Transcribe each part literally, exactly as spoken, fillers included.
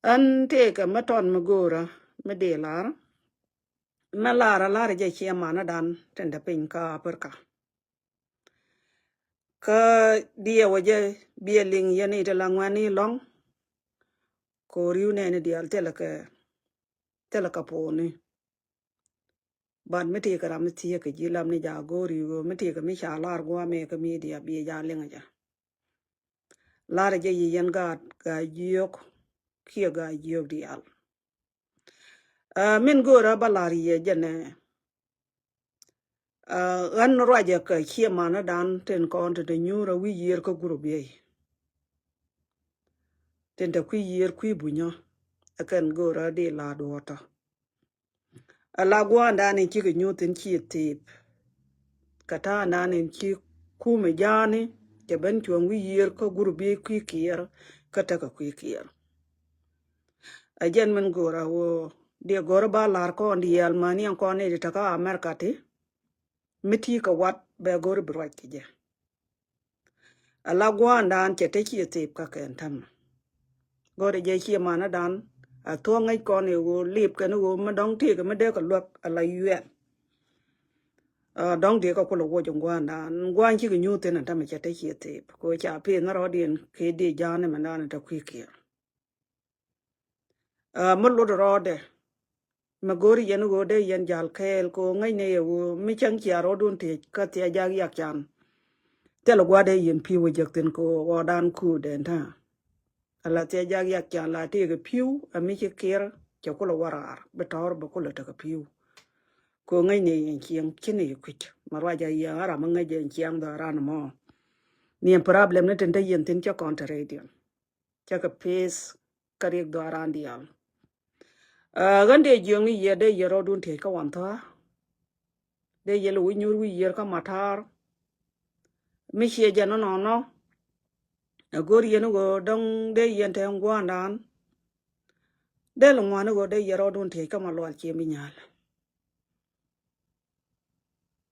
Ɣän tëëkɛ mi tɔt mi go̱o̱rä mi dee lar. Mi lar a lar jɛ ciɛ manä dan tin te piny kä Aprika. Kä diɛwä jɛ biɛ liŋ yɛn i̱ ti la ŋuɛ̈ni lɔ̱ŋ. Ko ri̱w nɛni diaal thilɛ kɛ, thilɛ kɛ puɔ̱ni. But mi tëëkɛ ram mi thiee kɛ ji̱ lam ni ja go̱o̱ri ɣöö mi tëëkɛ mi ca lar gua̱a̱mɛ kɛ media biɛ ja liŋ a jɛ. Lar jɛ yi yɛn gaat gaa jiök kiɛ gaa jiök diaal. Aa, min go̱o̱rä ba lar yɛ jɛ nɛ. Aa, ɣän ruacɛ kɛ ciɛ manä dan tin kɔn ti te nyuur a wi̱i̱ yiër kä gurup yɛ. Tin te kui̱ yiër kui̱ bunyä. Ɛ kɛn go̱o̱rä di la duɔ̱ɔ̱tɔ. Ala gua̱a̱ndan in cikɛ nyuth in ci thip. Kɛ ta̱a̱ndan in ci kumɛ ja̱a̱ni cɛ ben cuɔ̱ŋ wi̱i̱ yiër kä gurup bi kui̱ kiɛɛr kä tekɛ kui̱ kiɛɛr. Ɛ jɛn min go̱o̱r a ɣöö diɛ go̱o̱r ba la̱r kɔn diɛɛl mäni ɛn kɔn ni ti tekä Amerika ti mi ti kɛ wat bɛ go̱o̱r bi ruac kɛ jɛ. Ala gua̱a̱ndan cɛ te ciɛ thip kä kɛn tämɛ. Go̱o̱rɛ jɛ ciɛ manädan a thuɔ̱k ŋäc kɔn i̱ ɣöö lip kɛn i̱ ɣöö mi dɔ̱ŋ tëëkɛ mi dee kɛ luäk ala yuɛl. Aa, dɔ̱ŋ diɛ kɛ kulɛ woc in gua̱a̱ndan gua̱a̱n cikɛ nyuth thin ɛn tämɛ cɛ te ciɛ thip kɛ ɣöö ca pith ni rɔɔdiɛn kɛ di ja̱a̱n imɛndan in te kui̱ kiɛɛr. Aa, mi lot rɔɔdɛ mi go̱o̱ri yɛn ɣöö dee yɛn ja̱l kɛɛl kɛ ɣöö ŋäcnɛ yɛ ɣöö mi cäŋ cia rɔɔdun tëëc kä thia̱ jak yak can. Thilɛ gua̱a̱r dee yɛn pi̱w ɛ jek thi̱n kɛ ɣöö ɣɔɔdan kuudɛn ta̱a̱. Ala thia̱ jak yak can la tëëkɛ pi̱w ɛ mi ci kiɛr cɛ kulɛ wä raar bi tɔ̱ɔ̱r bi kulɛ tekɛ pi̱w. Kɛ ɣöö ŋäcnɛ yɛn ciɛŋ ci ni yɛ kui̱c mi ruac a yɛn a ram mi ŋäc yɛn ciɛŋ dhɔran mɔ. Ni yɛn problem ni tin te yɛn thi̱n cä kɔn te rɛydiɛn. Cä kɛ peth kä riɛk dhɔaran diaal. Aa, ɣän dee jiöŋni yɛ dee yɛ rɔɔdun tëëc kä wan thɔ̱a̱. Dee yɛ lɛ wi̱c nyuur wi̱c yiër kä matar. Mi ciɛ jɛn nɔnɔ. Ɛ go̱o̱r yɛn i̱ ɣöö dɔ̱ŋ dee yɛn te gua̱a̱ndan. Dee lɛ ŋuan i̱ ɣöö dee yɛ rɔɔdun tëëc kä ma lual ciɛ mi nyal.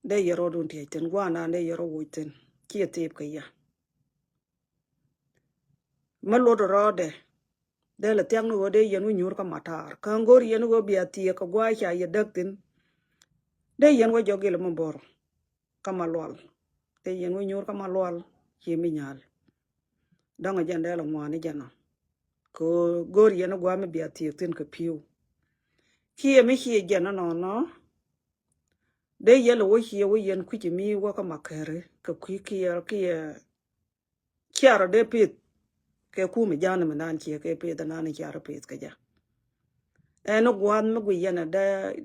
Dee yɛ rɔɔdun tiɛc thi̱n gua̱a̱ndan dee yɛ rɔ woc thi̱n ciɛ thiip kɛ yɛ. Mi luɔt rɔɔdɛ dee lɛ thia̱k ni ɣöö dee yɛn wä nyuur kä matar kä ŋ go̱r yɛn ɣöö bia thiëëk kɛ gua̱a̱c ca yɛ däk thi̱n. Dee yɛn wä jɔk gil mi bo̱r kä ma lual. Dee yɛn wä nyuur kä ma lual ciɛ mi nyal. Dɔ̱ŋ a jɛn dee lɛ ŋuani jɛn ɔ kɛ ɣöö go̱r yɛn gua̱a̱ mi bia thiëëk thi̱n kɛ pi̱w. Kiɛ mi ciɛ jɛn ɔ nɔnɔ. Dee yɛl wä ciɛ wä yɛn kui̱ci mi wä kä ma kɛri kɛ kui̱ kiɛɛr kiɛ ciarɔ dee pith. Kɛ kumɛ ja̱a̱n mi nan ciɛ kɛ pith nan ciarɔ pith kɛ jɛ. Ɛn gua̱a̱th mi gui yɛn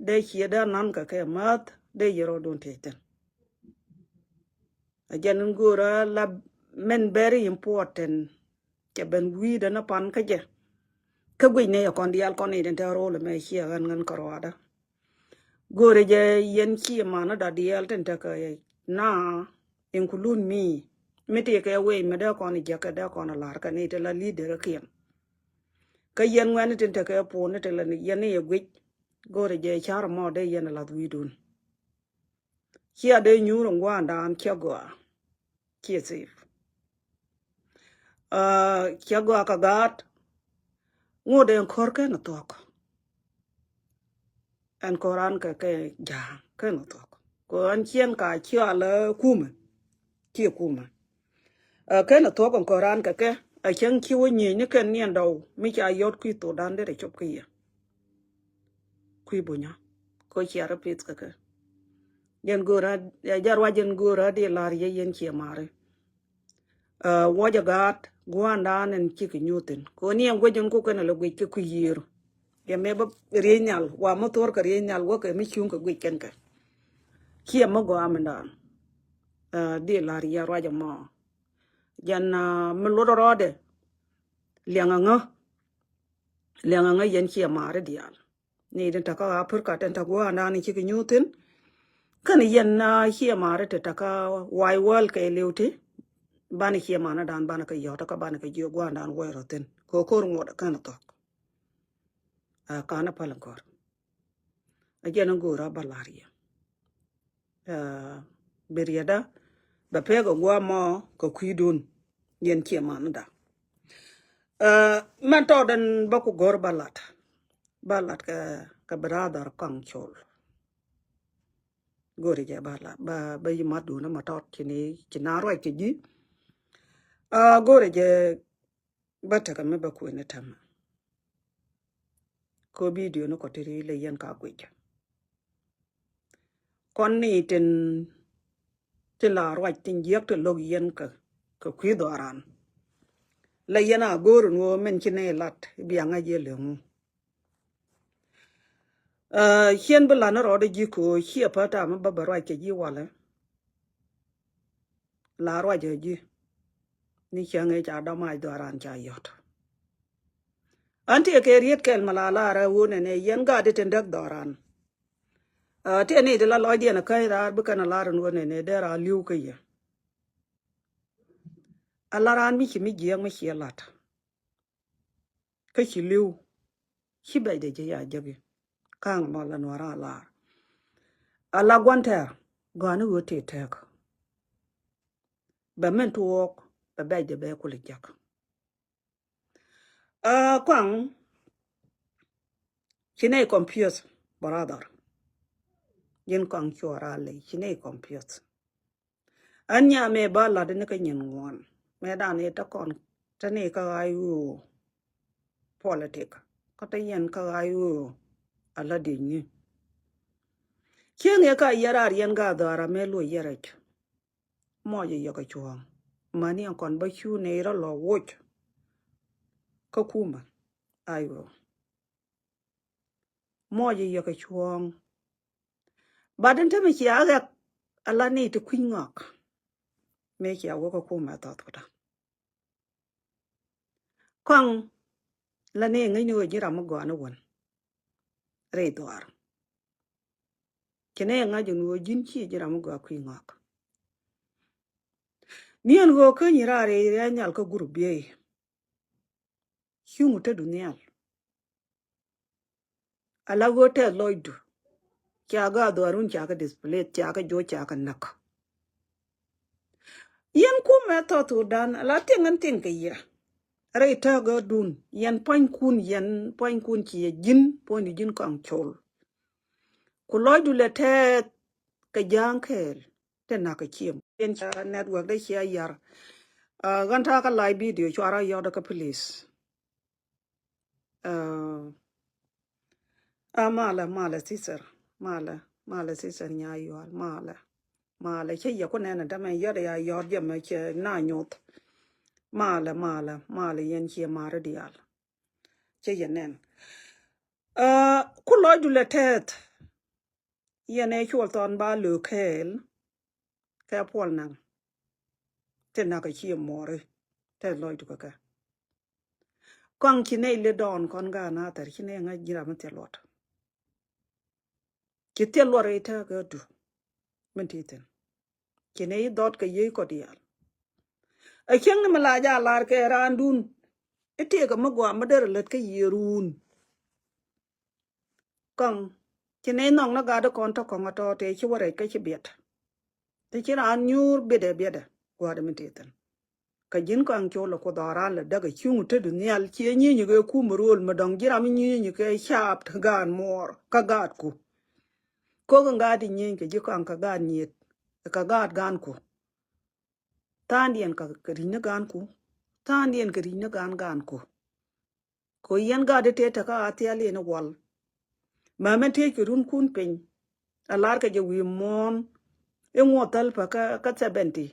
dee ciɛ dee nan kɛ kɛ ma̱th dee yɛ rɔ dun tiec thin. A jɛn in go̱o̱rä la mɛn very important. Cɛ ben wi̱i̱dä ni pan kä jɛ. Kä guic ni yɛ kɔn diaal kɔn i̱ den te ro̱o̱l ɛmɛ ciɛ ɣän ɣän kärɔaadä. Go̱o̱rä jɛ yɛn ciɛ manä da diaal tin tekɛ na include me. Mi ti kɛ wec mi dee kɔn jiäk kɛ dee kɔn lar kɛ ni ti la leader kiɛn. Kä yɛn ŋuɛn tin tekɛ puɔn ni ti la yɛn ni yɛ guic. Go̱o̱rä jɛ car mɔ dee yɛn lath wi̱i̱dun. Cia dee nyuur in gua̱a̱ndan cia gɔaa. Cia safe. Aa, cia gɔaa kɛ gaat. Ŋot ɛn ko̱r kɛn thuɔ̱k. Ɛn ko̱r an kɛ kɛ ja̱a̱ŋ kɛn thuɔ̱k. Kɛ ɛn ciɛn ka cia lɛ kumɛ. Cia kumɛ. Aa, kɛn thuɔ̱k ɛn ko̱r an kɛ kɛ a cäŋ ci wä nyiec ni kɛn niɛn dɔw mi ca yɔt kui̱ thokdan derɛ cop kä yɛ. Kui̱ bunyä. Ko cia rɔ pith kä kɛ. Jɛn go̱o̱rä, jɛn ruac jɛn go̱o̱rä di lar yɛ yɛn cie mari. Aa, wuɔcɛ gaat gua̱a̱ndan ɛn cikɛ nyuuthin. Ko ni ɛn guec ɛn kukɛn ala guec kɛ kui̱ yiër. Yɛ mɛ bä riey nhial, wa mɛ thor kɛ riey nhial wä kɛ mi cuŋ kɛ guec kɛn kɛ. Ciɛ mɛ gɔaa mɛndan. Aa, di lar yɛ ruac ɛmɔ. Jɛn, aa, mi luɔt rɔɔdɛ. Liɛŋ aŋä. Liɛŋ aŋä yɛn ciɛ mari diaal. Ni tin takä Aprika tin takä gua̱a̱ndan ni cikɛ nyuuthin. Kän yɛn na ciɛ mari ti takä way wäl kɛ liw ti. Banɛ ciɛ manadan banɛ kɛ yɔt kä banɛ kɛ jiök gua̱a̱ndan wäl rɔ thin. Kɛ ko̱r ŋuɔt kän thuɔ̱k. Aa, kanɛ päl in ko̱r. A jɛn in go̱o̱rä ba la̱r yɛ. Aa, bi riɛtdä bɛ pek a gua̱a̱ mɔ kɛ kui̱dun yɛn ciɛ manäda. Mɛn tɔt ɛn bä ku go̱r ba lat, ba lat kɛ, kɛ brother Kɔaŋ Col. Go̱ri jɛ ba lat, ba, ba yi mat duun ma tɔt ci ni, ci na ruac kɛ ji̱. Go̱ri jɛ ba tekɛ mi ba kuëni tɛmɛ. Ko video ni kɔ ti ri lɛ yɛn ka guic. Kɔn ni tin, tin la ruac tin jiäk tin lo̱k yɛn kɛ, kɛ kui̱ dhɔran. La yɛn a go̱o̱r in ɣöö min ci nɛy lat biaŋä jiɛ leŋu. Ciɛn bi lan rɔɔdɛ ji̱ köö ciɛ pä ta̱a̱ mi bä bä ruac kɛ ji̱ walɛ. La ruac ɛ ji̱ ni cäŋ ëë ca dɔ̱mac dhɔran ca yɔ̱t. An tiɛ kɛ riet kɛl ma la lar ɛ wun ɛn ɛ yɛn gaat ti tin däk dhɔran. Tiɛ ni ti la lɔcdiɛn ɛ käc raar bi kɛn a lar ɛn wun ɛn ɛ dee raar li̱w kä yɛ. A la raan mi ci mi jiɛɛk mi ciɛ lat. Kä ci li̱w ci bɛcdɛ ji̱ ya jäki. Ka̱a̱ŋ mɔ la nuɔ̱ɔ̱r a lar. A la gua̱n tɛɛr gɔ̱a̱ni ɣöö tëë tɛɛk. Bɛ min tuɔɔk bɛ bɛcdɛ bɛ kuli jäk. Kɔaŋ ci nɛy confuse brother. Ji̱n Kɔaŋ Cuɔl Raley ci nɛy confuse. An nya mɛ ba lat ni kä nyin ŋuan mɛ dan i̱ ta kɔn ta ni kä ɣa̱y ɣöö politic kä ta yɛn kä ɣa̱y ɣöö a la di̱c ni. Cieŋ i̱ ka yɛr ar yɛn ga dhɔra mɛ luɔ yɛrɛc. Mɔc i̱ yɔk i̱ cuɔ̱ɔ̱ŋ mani ɛn kɔn ba cu ni rɔ lɔ woc. Kä kumä ayɔ mɔc i̱ yɔk i̱ cuɔ̱ɔ̱ŋ. Bat in te mi cia ɣɛk a la ni ti kui̱ny ŋɔak. Mëë cia wä kä kumɛ thɔth kuta. Kɔaŋ la ni ŋäcni ɣöö ji̱ ram mi gɔaa ni wän rɛy dhuaar. Ci ni ŋa̱c in ɣöö ji̱n ci ji̱ ram mi gɔaa kui̱ ŋɔak. Ni ɛn ɣöö kä nyi raar rɛy rɛy nhial kä gurup biey. Cuŋ te du nhial. Ala ɣöö tɛth lɔcdu. Ca ga dhuaarun ca kɛ displace, ca kɛ juɔc, ca kɛ näk. Yɛn kumɛ South Sudan ala tiŋ in tiŋ kɛ yɛ. Rɛy tääk ɣä dun yɛn pua̱nykun, yɛn pua̱nykun ci yɛ ji̱n puɔ̱nydu ji̱n Kɔaŋ Col. Ku lɔcdu lɛ tɛth kɛ ja̱a̱ŋ kɛɛl. Te nak kɛ ciɛm yɛn ca network dee cia yar. Ɣän ta̱a̱ kä live video cuarä yɔt kä please. A malɛ, malɛ sister, malɛ, malɛ sister Nyayual, malɛ, malɛ. Cä yɛ ku nɛn a dämɛ yɔt ya yɔt jɛ mɛ cɛ na nyoth. Malɛ, malɛ, malɛ yɛn ciɛ marä diaal. Cä yɛ nɛn. Ku lɔcdu lɛ tɛth. Yɛn ɛ cuɔl thɔn ba lö kɛɛl. Kɛ puɔl naŋ. Te nak kɛ ciɛ mɔri. Te lɔcdu kɛ kɛ. Kɔaŋ ci nɛy lɛ dɔɔn kɔn gaat na thɛr ci nɛy ŋa̱c ji̱ ram mi thil luɔt. Ci thil luɔt rɛy tääk ɣä du. Min ti thi̱n. Ci nɛy dhɔt kɛ yiey kɔ diaal. A cieŋ ni mi la ja lar kɛ raandun. I̱ tëëkɛ mi gɔaa mi derɛ lät kä yiëë ruun. Kɔaŋ ci nɛy nhɔk ni gat ikɔn tɔ̱ kɔŋ a tɔ̱ tëë ci wä rɛc kä ci biɛt. Te ci raan nyuur biɛtdɛ biɛtdɛ gua̱a̱r mi tëë thi̱n. Kä ji̱n Kɔaŋ Col a Kuoth ɔ raan lɛ däk a cuŋ te du nhial ciɛ nyieny kɛ kum ruɔl mi dɔ̱ŋ ji̱ ram nyieny kɛ caap te gaat muɔɔr kä gaatku. Kok in gaat ti nyieny kɛ ji̱ Kɔaŋ kä gaat nyiet kä gaat gaanku. Tha̱a̱ŋdiɛn kä kɛ ri̱c ni gaanku. Tha̱a̱ŋdiɛn kɛ ri̱c ni gaan gaanku. Ko yɛn gaat i̱ tëë tekä a thial yɛn i̱ wal. Mɛmɛ tëëc kɛ runkun piny. A lar kɛ jɛ wi̱i̱ muɔ̱ɔ̱n. I̱ ŋuɔth thäl pä kä, kä seventy.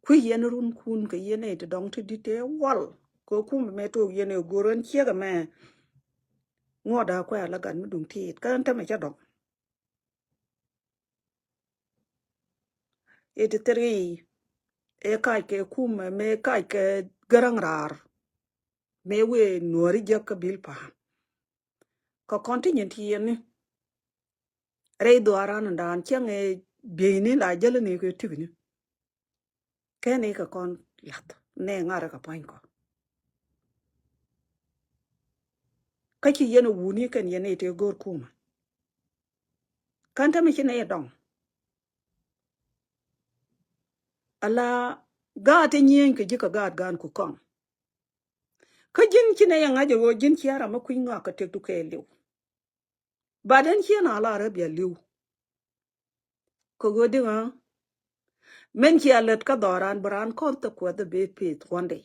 Kui̱ yɛn runkun kɛ yɛn ɛ ti dɔ̱ŋ ti di̱t tëë wal. Kɛ kum mɛ tok yɛn ɛ go̱r ɣän ciek ɛmɛ. Ŋuɔt a kuɛ a la gat mi duŋ tiit kä ɣän tämɛ cä dɔ̱ŋ. Eighty three ëë kac kɛ kumɛ mëë kac kɛ Gäräŋ raar. Mëë wëë nuɔ̱ɔ̱ri jek kä bil pa̱a̱n. Kä kɔn ti nyin ti yɛn ni rɛy dhuaaran in daan cäŋ ëë bieyni la jäl ni kɛ tipni. Kɛn i̱ kɛ kɔn lath nɛ ŋa̱rä kɛ pua̱ny kɔ. Kä ci yɛn ɛ wuni kɛn yɛn ɛ tëë go̱o̱r kumä. Kän tämɛ ci nɛ yɛ dɔŋ. Ala gaat ɛ nyieny kɛ ji̱ kɛ gaat gaanku Kɔaŋ. Kä ji̱n ci nɛ yɛ ŋa̱c ɛ ɣöö ji̱n cia ram mi kui̱ny ŋɔak kɛ tëkdu kɛɛliw. But ɛn ciɛ na lar ɛ bia li̱w. Kɛ ɣöö diŋä min cia lät kä dhɔran bi ran kɔn thɛ kuɛth ɛ bi peth one day.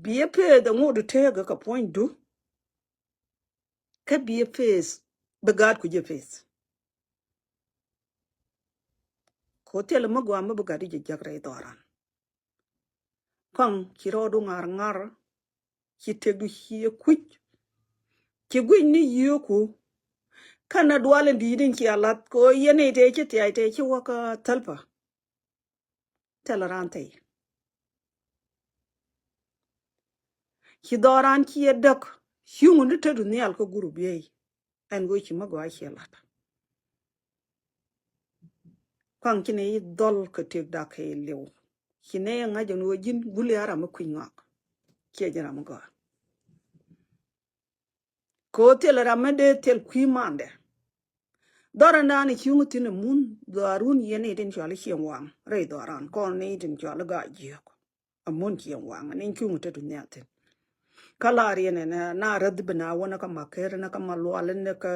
Bi ɛ peth ɛ ŋot ɛ tëëk ɛ kɛ puɔ̱nydu. Kä bi ɛ peth bi gaat ku ji̱ peth. Kɛ ɣöö thilɛ mi gɔaa mi bi gat i̱ ji̱ jiäk rɛy dhɔran. Kɔaŋ ci rɔɔdu ŋa̱r ŋa̱r. Ci tëkdu ci ɛ kui̱c. Ci gui̱c ni yio̱o̱ku. Kɛn a dual in di̱i̱t in cia lath kɛ ɣöö yɛn i̱ tëë ci thia̱a̱c tëë ci wäk kä thälpä. Thilɛ raan thɛy. Ci dhɔran ci ɛ däk. Ciuŋ ni tetdu nhial kä gurup yey. Ɛn ɣöö ci mi gɔaa ciɛ la̱t. Kɔaŋ ci nɛ i̱ dhɔl kɛ tëk dak kɛ liw. Ci nɛ i̱ ŋa̱c ɛn ɣöö ji̱n guli a ram mi kui̱ny ŋɔak. Ciɛ ji̱ ram mi gɔaa. Kɛ ɣöö thil ram mi dee thil kui̱ mandɛ. Dhɔr ɛn da̱a̱n i̱ ciuŋ thi̱n ɛ mun dhɔaarun yɛn i̱ tin cɔal i̱ cieŋ waŋ rɛy dhɔran kɔn ni i̱ tin cɔal i̱ gaa jiök. Amun cieŋ waŋ ni cuŋ te dunia thin. Kä la rien ɛn na räth bi na wä ni kä Maker ni kä Malual ni kä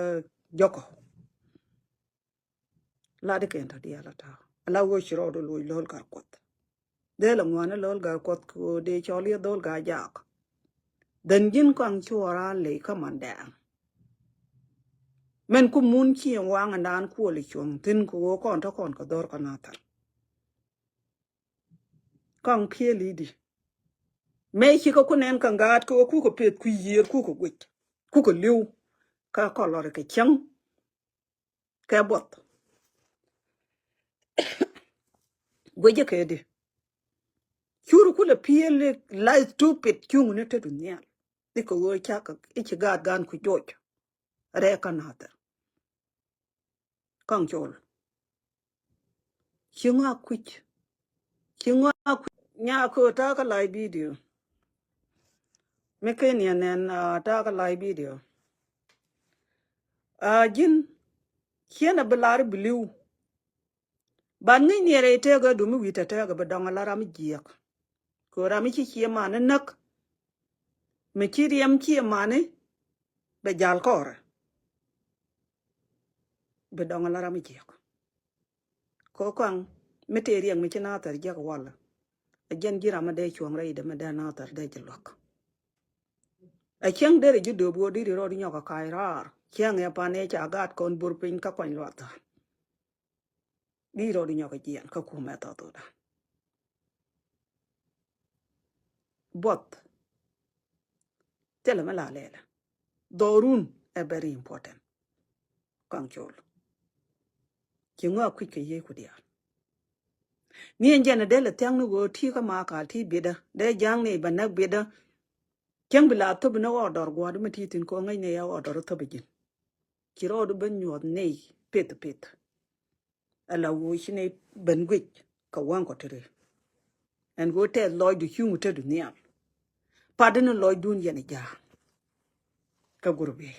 Jɔkɔ. La di kɛn tɔ diaal a ta̱a̱. Ala wä ci rɔɔd loc lo̱l gar kuɔth. Dhel a ŋuan ni lo̱l gar kuɔth ko dee cɔl yɛ dhol gar jaak. Dhän ji̱n kɔaŋ ci wä raan ley kä man dɛɛŋ. Min ku mun cieŋ waŋ ɛn daan kuɔl i̱ cuɔ̱ŋ thin ko wä kɔn tɔ kɔn kɛ dhor kä nathal. Kɔaŋ piël i̱di. Mëë cikɛ ku nɛn kɛ ŋa̱a̱t kɛ ɣöö kukɛ peth ku yiëër kukɛ guic kukɛ li̱w. Kä kɔlɔr kɛ cäŋ kɛ buɔth. Guicɛ kɛ di. Cur kulɛ piël i̱ la stupid cuŋ ni te du nhial. I̱ kɛ ɣöö cakɛ i̱ ci gaat gan ku joc. Rɛɛ kä nathal. Kɔaŋ col. Ci ŋɔak kui̱c. Ci ŋɔak kui̱c. Nyaak köö ta̱a̱ kä live video. Mi ken yɛn nɛn, ah, ta̱a̱ kä live video. Ah, ji̱n ciɛn a bi lar bi li̱w. Ban ŋi̱ny niɛɛr ɛ tëëk ɛ dumi wi̱i̱ tɛtɛɛk ɛ bi dɔŋ a la ram jiɛk. Kɛ ram mi ci cie man ni näk. Mi ci riɛm cie man ni bɛ jal kɔrɛ. Bi dɔŋ a la ram jiɛk. Kɛ kɔaŋ mi tëë riɛk mi ci nathar jiɛk walɛ. A jɛn ji̱ ram mi dee cuɔ̱ŋ rɛy dee mi dee nathar dee ji̱ luäk. A cäŋ derɛ ji̱ dööp ɣöö diri rɔɔd nyɔk a ka̱a̱c raar. Cäŋ ɛ pan ɛ ca gaat kɔn bur piny kä kuany luath thɔ̱ɔ̱n. Diri rɔɔd nyɔk a jiɛn kä kumɛ thɔ̱ thokdan. Buɔth. Thilɛ mi la lɛlɛ. Dhɔrun ɛ very important. Kɔaŋ col. Ci ŋɔak kui̱c kɛ yiëë ku diaal. Mi ɛn jɛn ɛ dee lɛ thia̱ŋ ni ɣöö ti kä ma kal ti biɛtdä dee ja̱a̱ŋ ni bɛ näk biɛtdä. Cäŋ bi la thop ni ɣɔɔdɔr gua̱a̱r mi ti thi̱n kɔn ŋäcni ya ɣɔɔdɔr thop ji̱n. Ci rɔɔdu ben nyuɔth ney pith pith. Ala ɣöö ci ney ben guic kɛ waŋ kɔ ti ri. Ɛn ɣöö tɛth lɔcdu cuŋ te du nhial. Patdi ni lɔcdun yɛn i̱ ja̱a̱. Kä gurup i̱.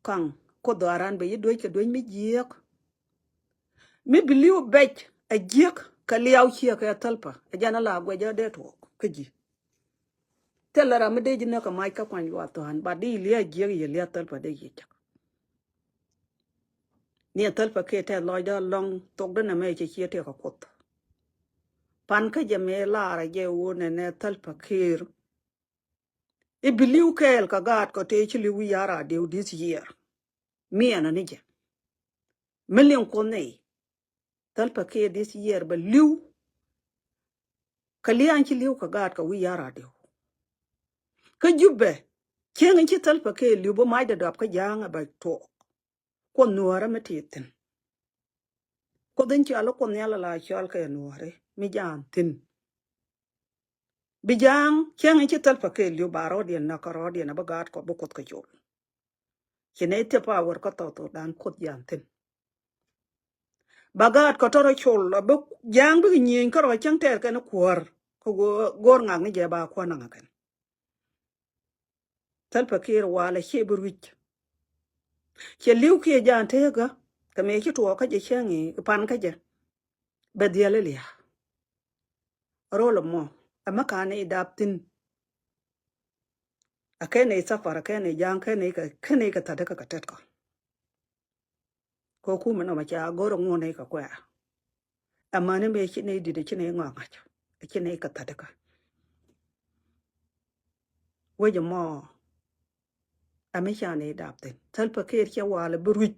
Kɔaŋ kuoth dhɔaran bɛ yi duec kɛ duec mi jiääk. Mi bi li̱w bɛc a jiäk kɛ liaw ciɛ kɛ thälpä a jɛn a la guɛc a dee tuɔɔk kä ji̱. Thilɛ ram mi dee ji̱ näk kɛ mac kä kuany luath thɔ̱a̱n ba di lia̱a̱ jiäk yɛ lia̱a̱ thälpä dee ji̱ cak. Ni a thälpä kiɛ tɛth lɔcdä lɔŋ thokdä nɛ mɛ cɛ ciɛ tiɛ kɛ kuoth. Pan kä jɛ mëë lar a jɛ wun nɛ nɛ thälpä kiɛ. I̱ bi li̱w kɛɛl kɛ gaat kɔ tëë ci li̱w wi̱i̱ ya̱r a diw this year. Miɛnɛ ni jɛ. Mi liŋ kuoth nɛy. Thälpä kiɛ this year bɛ li̱w. Kɛ lia̱a̱n ci li̱w kɛ gaat kɛ wi̱i̱ ya̱r a diw. Kä Jubɛ cieŋ in ci thälpä kiɛ li̱w bä macdɛ dɔap kä ja̱a̱ŋ a bɛ tuɔɔk. Kuoth nuäärä mi ti thi̱n. Kuoth in cɔal i̱ kuoth nhial ala cɔal kɛ nuäärä mi ja̱a̱n thi̱n. Bi ja̱a̱ŋ cäŋ in ci thälpä kɛ li̱w ba rɔɔdiɛn näk kä rɔɔdiɛn a bi gaat kɔ bi kuoth kɛ col. Ci nɛy thiep a wär kä thɔɔk thokdan kuoth ja̱a̱n thi̱n. Ba gaat kɔ tɔrɔ col a bi ja̱a̱ŋ bikɛ nyieny kä rɔ cäŋ tɛɛr kɛn kuäär kä go̱o̱r ŋak ni jɛ ba kuäär naŋ kɛn. Thälpä kiɛ walɛ ciɛ bi ruic. Cɛ li̱w kiɛ ja̱a̱n tekä kɛ mëë ci tuɔɔk kä jɛ cäŋ i̱ pan kä jɛ. Bɛ dhiɛl i̱ lia̱a̱. Rol ɛmɔ. Ɛmɛ ka nɛy dap thi̱n. Ɛ kɛn nɛy thapar, ɛ kɛn nɛy ja̱a̱ŋ, kɛn nɛy kɛ, kɛn nɛy kɛ thatdä kä kɛ tɛt kɔ. Kɛ kumɛ nɔmɔ ca go̱r ŋuɔ̱n nɛy kɛ kuɛ̈ɛ̈. Amäni mëë ci nɛy di̱t, ci nɛy ŋɔak ŋa̱c, ci nɛy kɛ thatdä kä. Wec ɛmɔ ɛ mi ca nɛy dap thi̱n. Thälpä kɛɛr cɛ walɛ bi ruic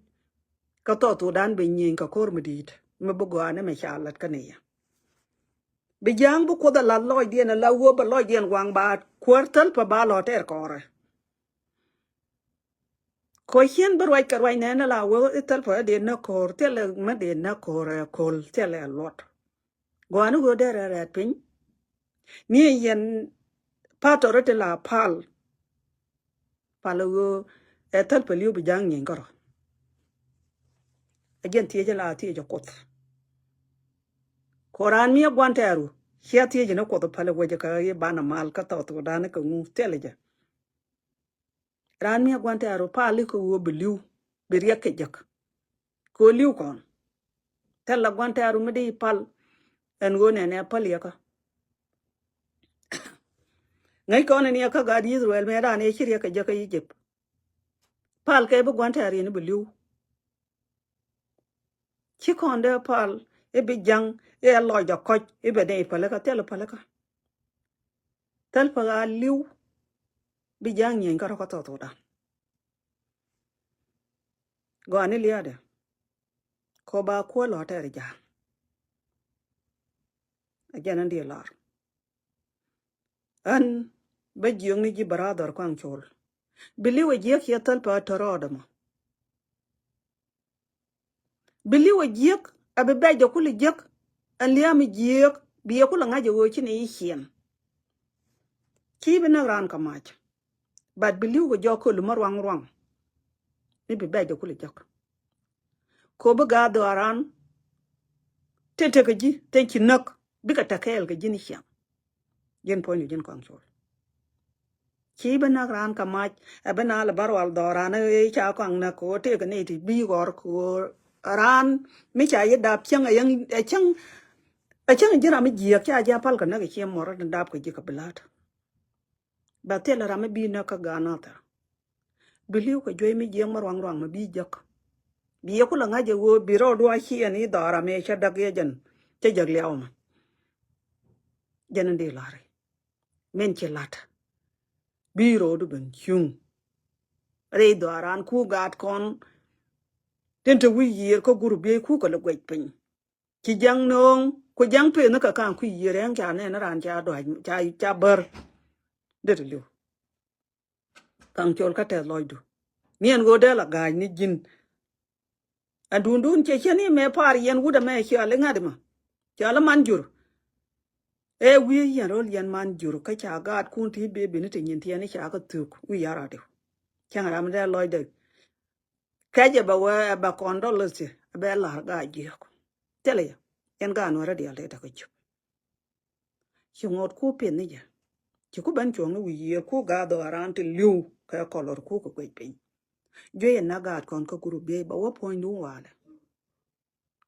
kä Thɔɔth Thudan bi nyieny kɛ ko̱r mi di̱i̱t mi bi gɔaa ni mɛ ca lat kä nɛy yɛ. Bi ja̱a̱ŋ bi Kuoth ɛ lath lɔcdiɛn, ɛ la wä bɛ lɔcdiɛn waŋ ba kuäär Thälpä ba lɔ tɛɛr kɔrɛ. Kɔ cien bi ruac kɛ ruac nɛn la wä i̱ Thälpä dee näk ko̱r, thilɛ mi dee näk ko̱r ɛ ko̱l, thilɛ luɔt. Gɔaa ni ɣöö derɛ rɛɛt piny. Ni yɛn pa̱tɔri ti la pal. Pal ɣöö ɛ Thälpä li̱w bi ja̱a̱ŋ nyieny kärɔ. Ɛ jɛn thiec la thiec ɛ Kuoth. Kɔ raan mi ɛ gua̱n tɛɛru, cia thiec ni Kuoth pal ɛ wecɛ kɛ i̱ banɛ mal kä Thɔɔth Thudan kɛ ŋu thilɛ jɛ. Raan mi ɛ gua̱n tɛɛru pal i̱ kɛ ɣöö bi li̱w, bi riɛk kɛ jek. Kɛ ɣöö li̱w kɔn. Thilɛ gua̱n tɛɛru mi di pal ɛn ɣöö nɛnɛ pal yɛ kä. Ŋäc kɔn ɛn yɛ kä gaat Ithɛrɛl mëë raan yɛ ci riɛk kɛ jek kä Egypt. Pal kɛ bi gua̱n tɛɛr yɛn bi li̱w. Ci kɔn dee pal i̱ bi ja̱ŋ i̱ ɛ lɔcdɛ kɔc i̱ bɛ nɛy pälikä, thilɛ pälikä. Thälpä a li̱w bi ja̱ŋ nyieny kärɔ kä Thɔɔth Thudan. Gɔaa ni lia̱a̱dɛ kɔ ba kuäär lɔ tɛɛr ja̱a̱ŋ. Ɛ jɛn ɛn diɛ lar. Ɣän bä jiök ni ji̱ brother Kuaŋ Col. Bi li̱w ɛ jiäk ciɛ Thälpä a tɔ̱ rɔɔdɛ mɔ. Bi li̱w ɛ jiäk a bi bɛc jɛ kulɛ jiäk. Ɛn lia̱a̱ mi jiäk bi yɛ kulɛ ŋa̱c ɛ ɣöö ci ni i̱ ciɛn. Ci bi näk raan kɛ mac. But bi li̱w kɛ jɔk köl mä ruaŋ ruaŋ. Ni bi bɛc jɛ kulɛ jiäk. Kɔ bi gaat dhɔaaran tin te kɛ ji̱, tin ci näk, bikɛ te kɛɛl kɛ ji̱ ni ciaŋ. Ji̱n puɔ̱nydu ji̱n Kuaŋ Col. Ci bi näk raan kɛ mac, ɛ bi nal ɛ bä rual dhɔaaran ɛ ca Kuaŋ näk kɛ ɣöö tëëkɛ nɛy ti bi ɣɔr kɛ ɣöö raan mi ca yi dap cäŋ ɛ yäŋ, ɛ cäŋ, ɛ cäŋ ji̱n ram mi jiääk ca ji̱ a pal kɛ näk ɛ ciɛ muɔr ɛ dap kɛ ji̱ kɛ bi la̱t. Bɛ thilɛ ram mi bi näk kä gaat Nathɛr. Bi li̱w kɛ juey mi jiäk mi ruaŋ ruaŋ mi bi jäk. Bi yɛ kulɛ ŋa̱c ɛ ɣöö bi rɔɔdu a ciɛn i̱ dhɔaaran mëë cä däk yɛ jɛn cä jäk liaw mɛ. Jɛn in di la̱ri min ci la̱t. Bi rɔɔdu ben cuŋ. Rɛy dhɔaaran ku gaat kɔn tin te wi̱i̱ yiëër kä gurup biey ku kɛ lɛ guɛc piny. Ci ja̱ŋ nööŋ ku ja̱ŋ peth ni kɛ ka̱a̱ŋ kui̱ yiëër ɛn ca nɛn raan ca duac ca, ca bär. Dee ti li̱w. Kuaŋ Col kä tɛth lɔcdu. Ni ɛn ɣöö dee la ga̱a̱c ni ji̱n. Ɛ duundun cɛ cä ni mɛ pa̱a̱r yɛn wut ɛmɛ cɔal i̱ ŋa̱t ɛmɛ. Cɔal i̱ Man Jur. Ɛ wi̱i̱ yɛn ro̱l yɛn Man Jur kä ca gaatkun ti bebini ti nyin thiɛn i̱ ca kä thuk wi̱i̱ ya̱r adiw. Cäŋ ram dee lɔcdɛ. Kɛcɛ bɛ wee ɛ bɛ kɔn dɔl i̱ thi̱ ɛ bɛ la̱r gaat jiök. Thilɛ yɛ yɛn gaat Nuäärä diaal tëë tekɛ cop. Ci ŋot ku piɛth ni jɛ. Ci ku ben cuɔ̱ŋ ni wi̱i̱ yiëër ku gaat dhɔaaran ti li̱w kɛ kɔlɔr ku kɛ guec piny. Juey ɛ näk gaat kɔn kä gurup biey bɛ wä puɔ̱nydun walɛ.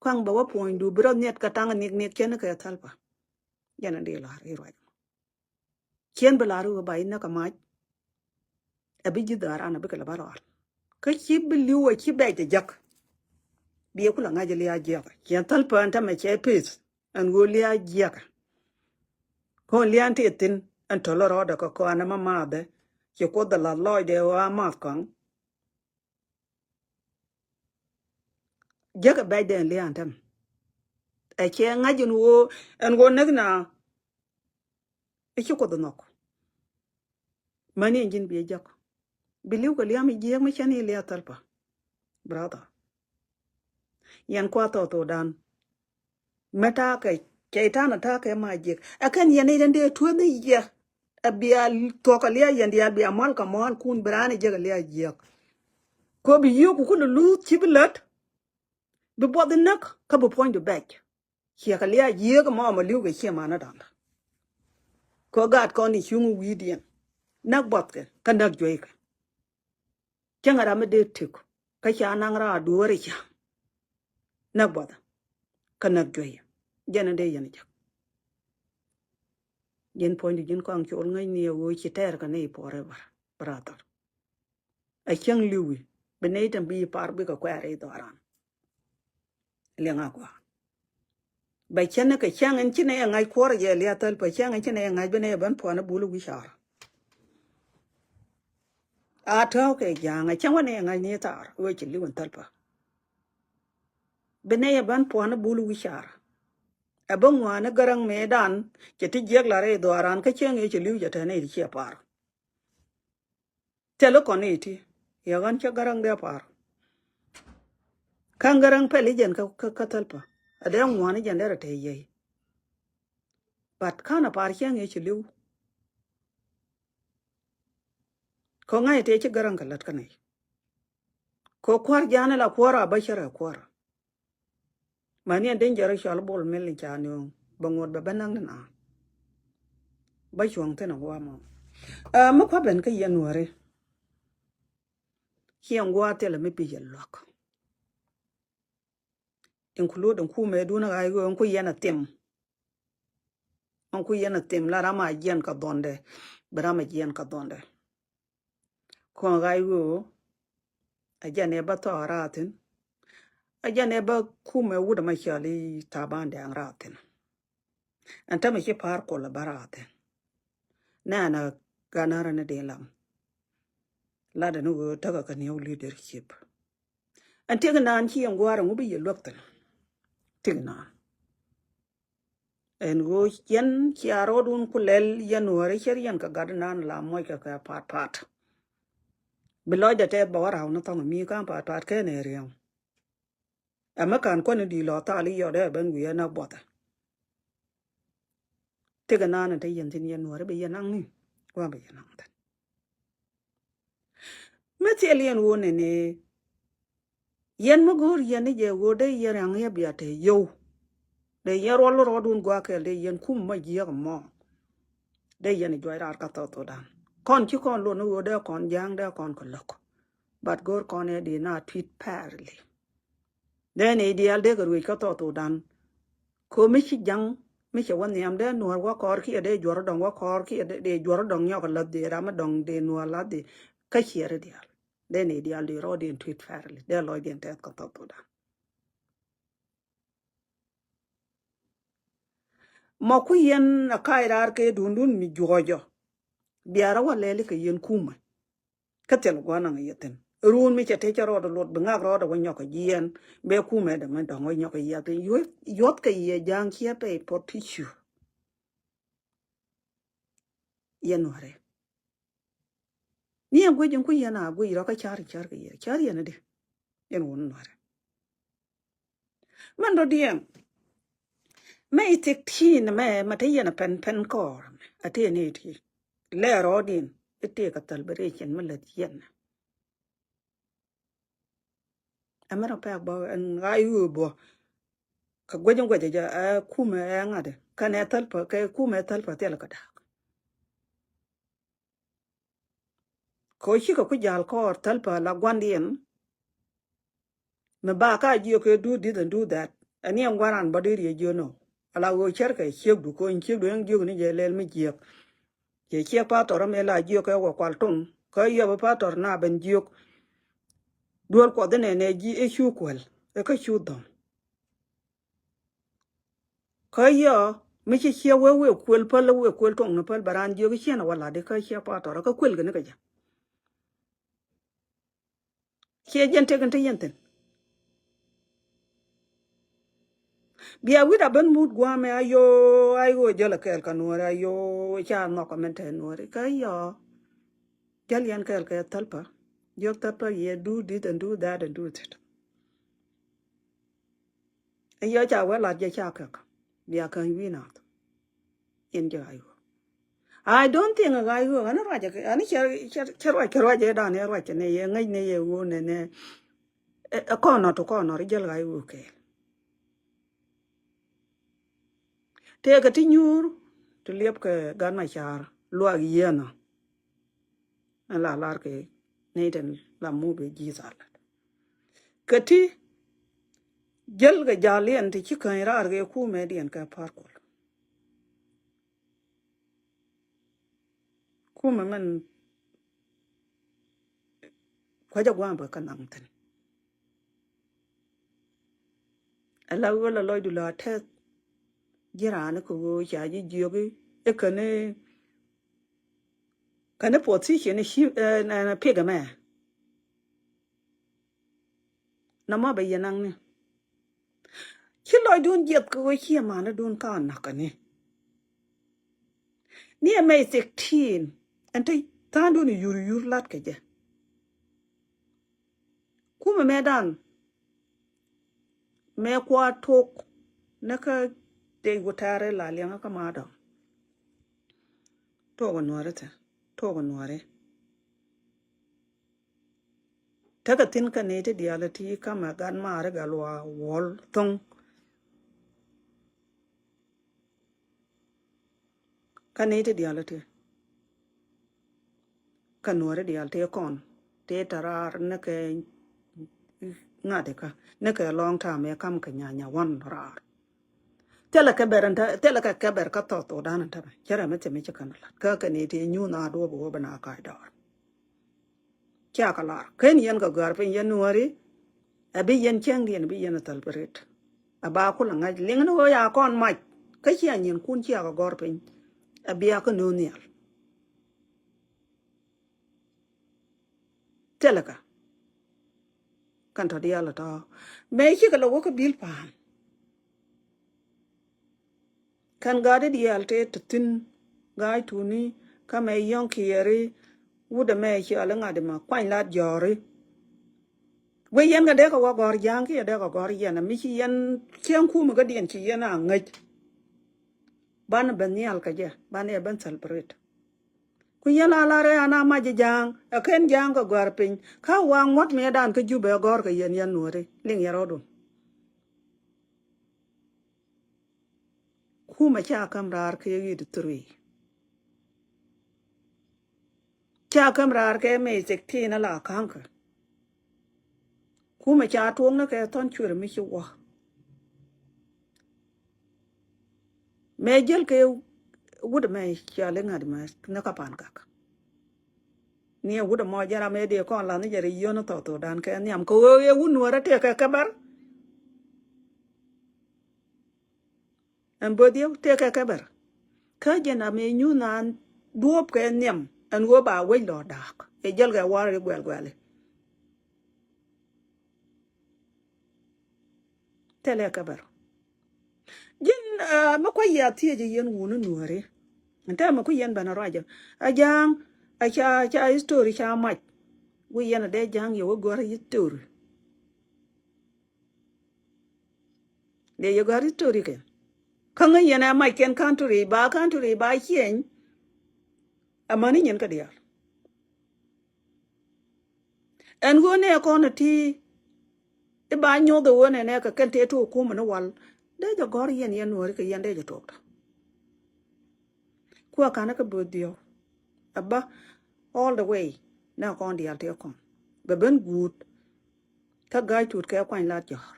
Kuaŋ bɛ wä puɔ̱nydu bi rɔ nhiɛt kɛ taŋ ɛ niɛk niɛk cɛn kɛ Thälpä. Jɛn in di la̱r i̱ ruac. Ciɛn bi la̱r i̱ wä ba i̱ näk kɛ mac. Ɛ bi ji̱ dhɔaaran ɛ bikɛ lɛ bä rual. Kä ci bi li̱w ɛ ci bɛc ɛ jäk. Bi yɛ kulɛ ŋa̱c ɛ lia̱a̱ jiäkä. Ciɛn Thälpä ɛn tämɛ cɛ peth ɛn ɣöö lia̱a̱ jiäkä. Kɔn lia̱a̱ ti thi̱n ɛn töl rɔɔdɛ kɛ kɔn ɛmɛ mathɛ. Ci Kuoth ɛ la̱th lɔcdɛ ɣöö a math kɔaŋ. Jiäkä bɛcdɛ ɛn lia̱a̱ ɛn tämɛ. Ɛ cɛ ŋa̱c ɛn ɣöö, ɛn ɣöö näk na. I̱ ci Kuoth nhɔk. Mäni ɛn ji̱n bi ɛ jäk. Bi li̱w kɛ lia̱a̱ mi jiääk mi cä ni lia̱a̱ Thälpä. Brother. Yɛn kua Thɔɔth Thudan. Mɛ ta̱a̱ kɛ cɛy-tan a ta̱a̱ kɛ ma jiäk. Ɛ kɛn yɛn i̱ den dee tueeth ni yɛ. Ɛ bia thuɔ̱k kɛ lia̱a̱ yɛn diaal bia mual kɛ mual kun bi raan i̱ jiäk ɛ lia̱a̱ jiääk. Kɛ bi yio̱o̱k ku kul luth ci bi lät. Bi buɔth i̱ näk kä bi puɔ̱nydu bɛc. Ciɛ kɛ lia̱a̱ jiääk mɔ mɛ li̱w kɛ ciɛ manä da̱ŋ. Kɛ gaat kɔn i̱ cuŋ wi̱i̱diɛn. Näk buɔthkɛ kä näk jueykɛ. Cäŋ ram mi dee tëk kä ca naŋ raar duɔ̱ɔ̱r i̱ ca. Näk buɔthä kä näk jueykɛ. Jɛn in dee yɛn i̱ cäk. Ji̱n puɔ̱nydu ji̱n kɔaŋ col ŋäcni ɛ ɣöö ci tɛɛr kɛ nɛy forever, brother. Ɛ cäŋ li̱wi bi nɛy tin bi par bikɛ kuɛɛr i̱ dhɔaran. Liɛŋ a gɔaa. Bɛ cäŋ ni kɛ cäŋ in ci nɛy ɛ ŋa̱c kuɔrɛ jɛ liath thäl pä, cäŋ in ci nɛy ɛ ŋa̱c bi nɛy ɛ ben puɔ̱n i̱ bul wi̱c ar. A tääk kɛ ja̱a̱ŋ, a cäŋ wä nɛy ɛ ŋa̱c ni thaar wee ci li̱w in thäl pä. Bi nɛy ɛ ben puɔ̱n i̱ bul wi̱c ar. Ɛ bä ŋuan i̱ Gäräŋ mëëdan cɛ ti jiäk la rɛy dhɔaran kä cäŋ i̱ ci li̱w cɛ te nɛy ti ciɛ par. Thil i̱ kɔn i̱ ti yɛ ɣän cä Gäräŋ dee par. Kä Gäräŋ pɛl i̱ jɛn kä, kä, kä thäl pä. Ɛ dee ŋuan i̱ jɛn derɛ te yey. But ka̱n a par cäŋ i̱ ci li̱w. Kɔ ŋa̱c tëë ci Gäräŋ kɛ lät kä nɛy. Kɔ kuäär ja̱a̱n ila kuäär a bä cärɛ kuäär. Mani ɛn danger cɔal Bol Mel in ca nööŋ bɛ ŋuɔ̱t bɛ bä naŋ ni naan. Bä cuɔ̱ŋ thi̱n a gua̱a̱ mɔ. Ɛ mi kua̱ ben kä yɛn Nuääri. Ci ɛn gua̱a̱ thilɛ mi pi̱c ɛ luäk. Including kumɛ dun ɣa̱c ɣöö ɛn ku yɛn a thim. Ɛn ku yɛn a thim la ram a jiɛn kɛ dhɔndɛ. Bi ram a jiɛn kɛ dhɔndɛ. Kɔn ɣa̱c ɣöö a jɛn ɛ bä thɔɔk raathin. A jɛn ɛ bä kumɛ wut ɛmɛ cɔal i̱ Taban Dɛŋ raathin. Ɛn tämɛ ci pa̱a̱r kol ɛ bä raathin. Nɛnɛ ganärä ni di lam. Latdɛ ni ɣöö täkä kɛ new leadership. Ɛn tiek naan ci ɛn gua̱a̱r ɛŋu bi yɛ luäk thi̱n. Tiek naan. Ɛn ɣöö yɛn cia rɔɔdun ku lɛl yɛn Nuääri cär yɛn kɛ gat naan la muɔckɛ kɛ pa̱a̱t pa̱a̱t. Bi lɔcdɛ tɛth bɛ wä ra̱w ni thɔŋ mi ka̱n pa̱a̱t pa̱a̱t kɛn ɛ riɛŋ. Ɛmɛ ka̱n kuäni di̱i̱t lɔ thal i̱ yɔt ɛ ben wi̱i̱ ɛn a buɔthɛ. Tëkɛ naan in te yɛn thi̱n yɛn Nuääri bi yɛn naŋ ni. Gua̱a̱m bi yɛn naŋ thi̱n. Mi thil yɛn ɣöö nɛnɛ. Yɛn mi go̱o̱r yɛn ni jɛ ɣöö dee yɛn riaŋ yɛ bia te yio̱w. Dee yɛn ruɔl rɔɔdun gua̱a̱ kɛl dee yɛn kum ma jiääk mɔ. Dee yɛn juɔc raar kä South Sudan. Kɔn ci kɔn lot ni ɣöö dee kɔn ja̱a̱ŋ dee kɔn kɛ lo̱k. But go̱o̱r kɔn ɛ dee na treat fairly. Dee ni diaal dee kɛ ruëc kä South Sudan. Ko mi ci ja̱ŋ mi cɛ wä nhiam dee Nuäär wä kɔɔr kiɛ dee juɔr dɔŋ wä kɔɔr kiɛ dee, dee juɔr dɔŋ nyɔk lath dee ram dɔŋ dee Nuäär lath dee. Kä ciɛɛri diaal. Dee ni diaal dee rɔɔdiɛn treat fairly. Dee lɔcdiɛn tɛth kä South Sudan. Mɔ ku yɛn a kac raar kɛ dundun mi juɔcɔ. Biarä wä lɛli kɛ yɛn kumɛ. Kä thil gua̱n naŋ yɛ thi̱n. Run mi cɛ tëë cä rɔɔdɛ luɔt bi ŋak rɔɔdɛ wä nyɔk kɛ jiɛɛn. Bɛ kumɛ dɛ mi dɔ̱ŋ wä nyɔk kɛ yiath thi̱n. Yuɔth, yuɔth kɛ yɛ ja̱a̱ŋ ciɛ pɛy pɔt ti cu. Yɛn Nuäärɛ. Ni ɛn guic in ku yɛn a guic rɔ kä ca̱r in ca̱r kɛ yɛ. Ca̱r yɛn a di. Yɛn wun Nuäärɛ. Mɛn dɔ̱diɛn. Mɛ i thiek ti̱i̱n mɛ, mɛ te yɛn a pɛn pɛn kɔɔr. A tëë ni ti. Lɛ rɔɔdiɛn. I tëë kɛ thäl bi rɛy cɛn mi lät yɛn. Ɛmɛ rɔ pɛk bä ɛn ɣa̱c ɣöö bä. Kɛ guec in guec jɛ ɛ kumɛ ɛ ŋa̱t. Kɛn ɛ thäl pä, kɛ kumɛ ɛ thäl pä thilɛ kɛ da̱a̱k. Kɛ ɣöö cikɛ ku ja̱l kɔɔr thäl pä la gua̱ndiɛn. Mi ba ka jiök kɛ do this and do that. Ɛn ni ɛn gua̱ran bä dee riɛ jiök nɔ. Ala ɣöö cärkɛ ciekdu kony ciekdu ɛn jiök ni jɛ lɛl mi jiäk. Cɛ ciek patɔr ɛmɛ la jiök kɛ wä kual toŋ. Kä yɔp patɔr na ben jiök. Duel kuɔth inɛ nɛ ji̱ i̱ cu kuɛl. I̱ kä cu dhɔm. Kä yɔ mi ci ciɛ wee wee kuël päl wee kuël tuɔŋni päl bɛ raan jiök ciɛn a wä lat ikä ciɛ patɔr kä kuël kɛ ni kɛ jɛ. Ciɛ jɛn tëk in te yɛn thi̱n. Bia wi̱c a ben mut gua̱a̱mɛ a yo̱o̱ a yo̱o̱ jäl a kɛɛl kɛ nuɔ̱ɔ̱ri a yo̱o̱ ca nhɔk a mɛn te nuɔ̱ɔ̱ri kä yɔ. Jäl yɛn kɛɛl kɛ thäl pä. Jiök thäl pä yɛ do this and do that and do that. Ɛ yɔ ca wee lat jɛ ca käk. Bia käny wi̱i̱ nath. In jɛ ɣa̱c ɣöö. I don't think ɣa̱c ɣöö. Ani ruac kɛ, ani cɛ, cɛ, cɛ ruac kɛ ruac ɛ dan ɛ ruac kɛ nɛ yɛ ŋäc nɛ yɛ ɣöö nɛ nɛ. Ɛ, ɛ kɔn nɔ to kɔn nɔ ri jäl ɣa̱c ɣöö kɛɛl. Tëëkɛ ti nyuur ti liɛp kɛ gat ma ca̱a̱r luaak yieenä. Ɛn la lar kɛ nɛy tin la muk bɛ ji̱ thal. Kɛ ti jäl kɛ jal yɛn ti ci käny raar kɛ kumɛ diɛn kɛ pa̱r kol. Kumɛ mɛn kua̱cä gua̱a̱m bɛ kä naŋ thi̱n. Ala ɣöö la lɔcdu la tɛth ji̱ raan kɛ ɣöö ca ji̱ jiök i̱ käni, käni position i̱ ci, eh, na, na pick ɛmɛ. Nɔmɔ bɛ yɛ naŋni. Ci lɔcdun jiɛth kɛ ɣöö ci ɛmanädun ka nakäni. Ni ɛmɛ sixteen ɛn te tha̱a̱ŋdun i̱ yur yur lat kɛ jɛ. Kumɛ mëëdan mɛ kua tok ni kä tëë wutɛri la liɛŋä kä madɔ. Tok ɛ nuɔri thɛ, tok ɛ nuɔri. Tekɛ thi̱n kä nɛy ti diaal ti kamɛ gat maari gat luaak wuɔl tho̱ŋ. Kä nɛy ti diaal ti kä nuɔri diaal ti kɔn ti te raar ni kɛ ŋa̱t ikä ni kɛ lɔŋ ta̱a̱ mëë kam kɛ nyanya wan raar. Thilɛ kɛ bɛr ɛn te, thilɛ kɛ kɛ bɛr kä thɔth thokdan ɛn te mɛ. Cɛ rɛ mi thimɛ ci kɛn lat kä kɛ nɛy ti nyuun a duɔp wä bɛ na ka̱c dɔɔr. Cia kɛ lar ken yɛn kɛ gɔ̱a̱r piny yɛn nuɔ̱ɔ̱ri. Ɛ bi yɛn cäŋdiɛn bi yɛn ɛ thäl bi rit. Ɛ ba kulɛ ŋa̱c liŋ ni ɣöö ya kɔn mac kä cia nyinkun cia kɛ gɔ̱r piny. Ɛ bia kä nööŋ nhial. Thilɛ kä kɛn tɔ̱ diaal ɛ tɔ̱ mëë cikɛ lɛ wä kä bil pa̱a̱n. Kɛn gat i̱ diaal tëë te thi̱n ga̱a̱c tuuni kä mɛ yɔ̱ŋ kiɛɛri. Wut ɛmɛ ciɔl i̱ ŋa̱t ɛmɛ kuany lat jɔ̱ɔ̱ri. Wee yɛn kɛ dee kɛ wä gɔ̱r ja̱a̱ŋ kiɛ dee kɛ gɔ̱r yɛn ɛ mi ci yɛn cieŋ kumɛ kädiɛn ci yɛn a ŋäc. Banɛ ben nhial kɛ jɛ banɛ ɛ ben celebrate. Ku yɛn a lar ɛ an a mac ja̱a̱ŋ ɛ ken ja̱a̱ŋ kɛ gɔ̱a̱r piny kä waŋ muɔ̱t mëëdan kä Jubɛ gɔ̱r kɛ yɛn yɛn nuɔ̱ɔ̱ri liŋ yɛn rɔɔdun. Kumɛ ca käm raar kɛ eighty three. Ca käm raar kɛ May sixteen ala ka̱ŋkä. Kumɛ ca tuɔ̱ŋ ni kɛ thɔn cuer mi ci wä. Mɛ jäl kɛ wut mɛ cɔal i̱ ŋa̱t mɛ ni kä Pa̱a̱n Gak. Ni ɛ wut ɛmɔ jɛ ram ëë dee kɔn la̱th ni jɛ ri yio̱n ni thɔɔk thokdan kɛ nhiam kɛ ɣöö ëë wut nuäärä tëëkɛ kɛ bär. Ɛn böth yɛ tëëkɛ kɛ bär. Kä jɛn ram ëë nyuth naan duɔ̱ɔ̱p kɛ nhiam ɛn ɣöö ba wec lɔ da̱a̱k ëë jäl kɛ wa̱r i̱ guɛl guɛli. Thilɛ kɛ bär. Ji̱n, ah, mi kua̱c yɛ a thiec yɛn wuni nuääri. Ɛn täämɛ ku yɛn ben a ruacä a ja̱a̱ŋ a ca, ca history ca mac. Wi̱i̱ yɛn a dee ja̱a̱ŋ yɛ wä gɔ̱a̱r history. Dee yɛ gɔ̱a̱r history kɛ kä ŋäc yɛn a mac kɛn country ba country ba ciɛny. Amäni nyin kä diaal. Ɛn ɣöö nɛ kɔn ti i̱ ba nyoth ɛ ɣöö nɛ nɛ kɛ kɛn tëë tuɔɔk kumɛ ni wal. Dee jɛ gɔ̱r yɛn yɛn nuääri kɛ yɛn dee jɛ tuɔɔk tɔ. Kuɛ ka̱n kä böth diɔ̱k ɛ bä all the way. Nɛ kɔn diaal tëë kɔn bɛ ben guut. Kä ga̱a̱c tut kɛ kuany lat jɔ̱ɔ̱r.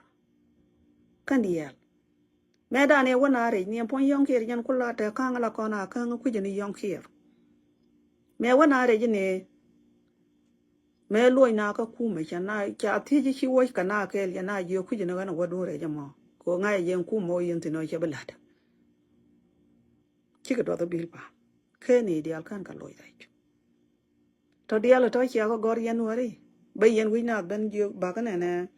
Kɛn diaal. Mëëdan ëë wä na rɛc ni ɛn puɔ̱ny yɔ̱ŋ kiɛɛr jɛn ku la te ka̱ŋ la kɔn a käŋ kui̱c ni yɔ̱ŋ kiɛɛr. Mëë wä na rɛc ni mëë luɔc na kä kumɛ ca na ca thiec ci wä kɛ na kɛɛl jɛ na jiök kui̱c ni ɣän a wä duun rɛc ɛmɔ. Kɛ ɣöö ŋa̱c a jɛ ɛn kumɛ wä yɛn thi̱n ɣän cɛ bi la̱t. Cikɛ duɔth bil pa̱a̱m. Keni diaal kän kɛ loc rɛc. Tɔ diaal tɔ cia kɛ gɔr yɛn wari bä yɛn wi̱c naath ben jiök bakä nɛnɛ.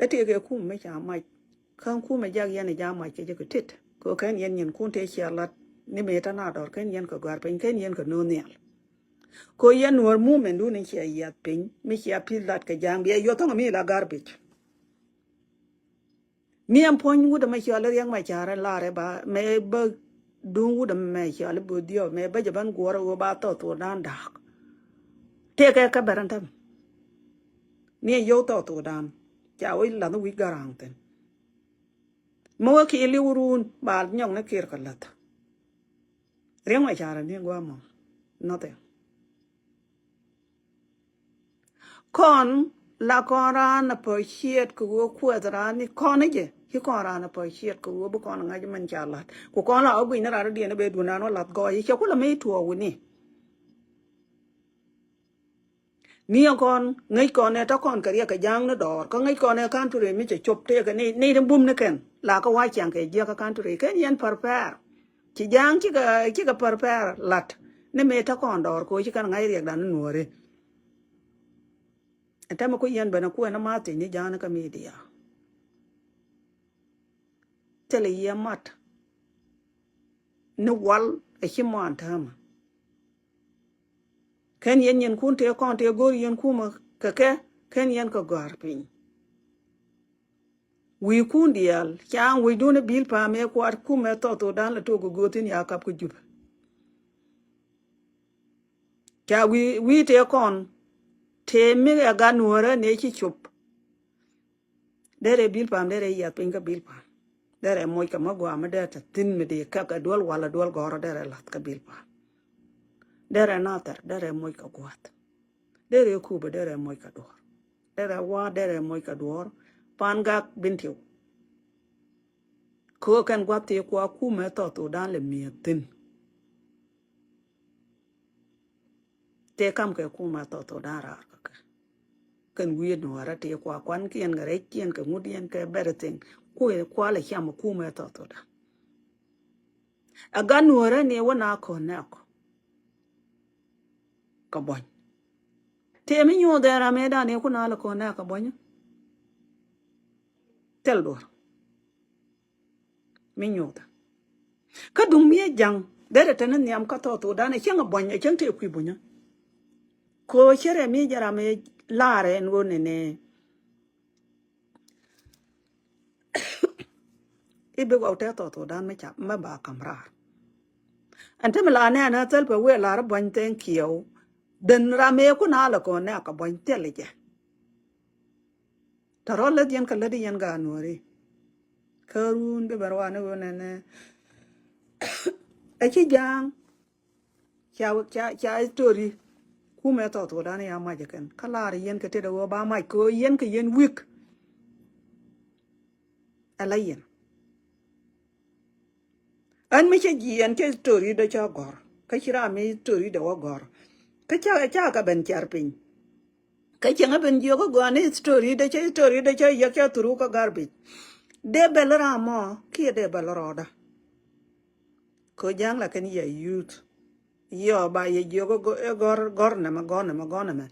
Ɛ tëëkɛ kum mi ca mac kä kum mi jak yɛn ɛ ja mac kɛ jɛ kɛ tit kɛ kɛn yɛn nyin kun tëë cia lat ni mëë tɔ na dɔr kɛn yɛn kɛ gɔ̱a̱r piny kɛn yɛn kɛ no̱o̱ŋ nhial. Kɛ yɛn nuɔ̱ɔ̱r mumɛn dun in cia yiath piny mi cia pi̱th lat kɛ ja̱a̱ŋ bia yuɔth thɔ̱ŋ mi la garbage. Mi ɛn puɔ̱ny wut ɛmɛ cɔal i̱ Riɛk Macar in lar ɛ ba mɛ bä duŋ wut ɛmɛ cɔal i̱ bo̱o̱th diɔ̱ɔ̱k mɛ bä jɛ bän guɔ̱r ɛ ɣöö ba thɔɔk thokdan da̱a̱k. Tëëkɛ kä bɛr ɛn tɛm. Ni ɛn yio̱w thɔɔk thokdan ca wec la̱th wi̱c gara̱a̱ŋ thi̱n. Mi wä kiɛ li̱w ruun ba nyɔk ni kir kɛ la̱th. Riɛk Macar ɛn ni gua̱a̱mɔ nothing. Kɔn la kɔn raan appreciate kɛ ɣöö kuɛth raan ni kɔn ni jɛ Ci kɔn raan a pä ciɛt kɛ ɣöö bi kɔn ŋa̱c mɛn ca la̱t. Ku kɔn la ɣä guic ni raan rɔ diɛn a bɛ duun raan wä la̱th gɔɔy. Cɛ ku la mi tuɔɔk wuni. Ni ɛ kɔn ŋäc kɔn ɛ tɔ kɔn kɛ riɛk kɛ ja̱a̱ŋ ni dɔɔr. Kä ŋäc kɔn ɛ country mi cɛ cop tëëkɛ ni, ni ri bum ni kɛn. La kä wa ciaŋ kɛ jiäk kä country. Kɛn yɛn prepare. Ci ja̱a̱ŋ cikɛ, cikɛ prepare la̱t. Ni mi tɔ kɔn dɔɔr kɛ ɣöö ci kɛn ŋa̱c riɛkdan ni nuɔ̱ɔ̱ri. Ɛn täämɛ ku yɛn ben a kuɛn a ma thiec ni ja̱a̱ŋ ni kä media. Thilɛ yiëë mat ni wal ɛ ci muan täämɛ. Kɛn yɛn yɛn kun tëë kɔn tëë go̱o̱r yɛn kumɛ kɛ kɛ, kɛn yɛn kɛ gɔ̱a̱r piny. Wi̱i̱ kun diaal ca wi̱i̱dun ɛ bil pa̱a̱m ëë kuat kumɛ South Sudan la tok kɛ go̱o̱r thi̱n ya kap kä Jubɛ. Ca wi̱i̱, wi̱i̱ tëë kɔn tëë mi ɛ gat nuɔ̱ɔ̱rä ni ci cop. Derɛ bil pa̱a̱m, derɛ yiath piny kä bil pa̱a̱m. Derɛ moc kɛ mä gua̱a̱ mi derɛ te thi̱n mi dee kɛk ɛ duel wal ɛ duel gɔ̱rä, derɛ la̱th kä bil pa̱a̱m. Derɛ nathɛr, derɛ moc kɛ gua̱a̱th. Derɛ kupä, derɛ moc kɛ duɔ̱ɔ̱r. Derɛ wa̱a̱, derɛ moc kɛ duɔ̱ɔ̱r. Pan gak bin tiw. Kɛ ɣöö kɛn gua̱th tëë kua kumɛ South Sudan lɛ mi̱eth thi̱n. Tëë kam kɛ kumɛ South Sudan raar kä kɛ. Kɛn wi̱i̱ nuɔ̱ɔ̱rä tëë kua kuankiɛn kɛ rɛckiɛn kɛ ŋutdiɛn kɛ everything. Kuɛ kua lɛ cam kumɛ South Sudan. A gat nuɔ̱ɔ̱rä ni wä na kɔn nɛɛk kɔ. Kɛ buɔ̱ny. Tëë mi nyuuth ɛn ram ëëdan ëë kun a lɛ kɔn nɛɛk kɛ buɔ̱ny. Thil duɔ̱ɔ̱r. Mi nyuuth. Kä duŋ mi ɛ ja̱ŋ derɛ te ni nhiam kä South Sudan ɛ cäŋ ɛ buɔ̱ny, ɛ cäŋ tëë kui̱ bunyä. Kɛ ɣöö cärɛ mi jɛ ram ëë laarɛ ɛn ɣöö nɛnɛ. I̱ bi gɔw tɛth South Sudan mi ca mi ba kam raar. Ɛn ti mi la nɛɛn ɛ thil pɛ wëë lar buɔ̱ny thank you. Den ram ëë kun a lɛ kɔn nɛ a kɛ buɔ̱ny thil jɛ. Tɛ rɔ läth yɛn kɛ läth yɛn gaat nuɔ̱ɔ̱ri. Kä run bi bɛ ruaani ɣöö nɛnɛ. Ɛ ci ja̱a̱ŋ. Ca, ca, ca history. Kumɛ South Sudan ya mac kɛn. Kä lar yɛn kɛ tetdɛ ɣöö ba mac kɛ ɣöö yɛn kɛ yɛn weak. Ala yɛn. Ɛn mi cɛ jiɛɛn cɛ history dɔ cä gɔ̱r. Kä ci ram mi history dɔ wä gɔ̱r. Kä ca, ca kɛ ben cɛr piny. Kä cieŋ a ben jiök a gɔaa ni history dee cä history dee cä yäk cä through kä garbage. Dee bɛl ram mɔ kiɛ dee bɛl rɔɔdä. Kɛ ja̱a̱ŋ la kɛn yɛ youth. Yɔ ba yɛ jiök a gɔr gɔr nɛmɛ gɔr nɛmɛ gɔr nɛmɛ.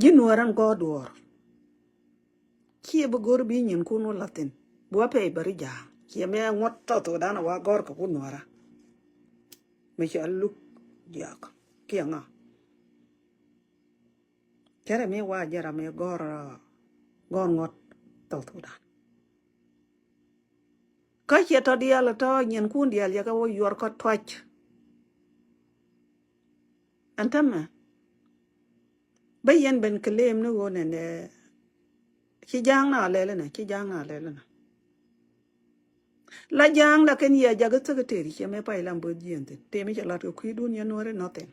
Ji̱ nuɔ̱ɔ̱r ɛn gɔr duɔ̱ɔ̱r. Ciɛ bi go̱r bi nyinkun wä la̱thin. Bi wä pɛy bä ri ja̱a̱ŋ ciɛ mɛ ŋuɔ̱t tɔth wä dan a wa gɔr kɛ wut nuɔ̱ɔ̱rä. Mi cɛ luk diak kiɛ ŋa. Cärɛ mi wa jɛ ram mi gɔr, gɔr ŋuɔ̱t South Sudan. Kä ciɛ tɔ diaal tɔ nyinkun diaal yɛ kɛ wä yuɔr kä tuac. Ɛn tämɛ bä yɛn ben claim ni ɣöö nɛnɛ ci ja̱a̱ŋ na lɛl inɛ, ci ja̱a̱ŋ na lɛl inɛ. La ja̱a̱ŋ la kɛn yɛ jakä secretary ciɛ mɛ pay lam böth jiɛn thin tëë mi cɛ lat kɛ kui̱dun yɛn nuɔ̱ri nothing.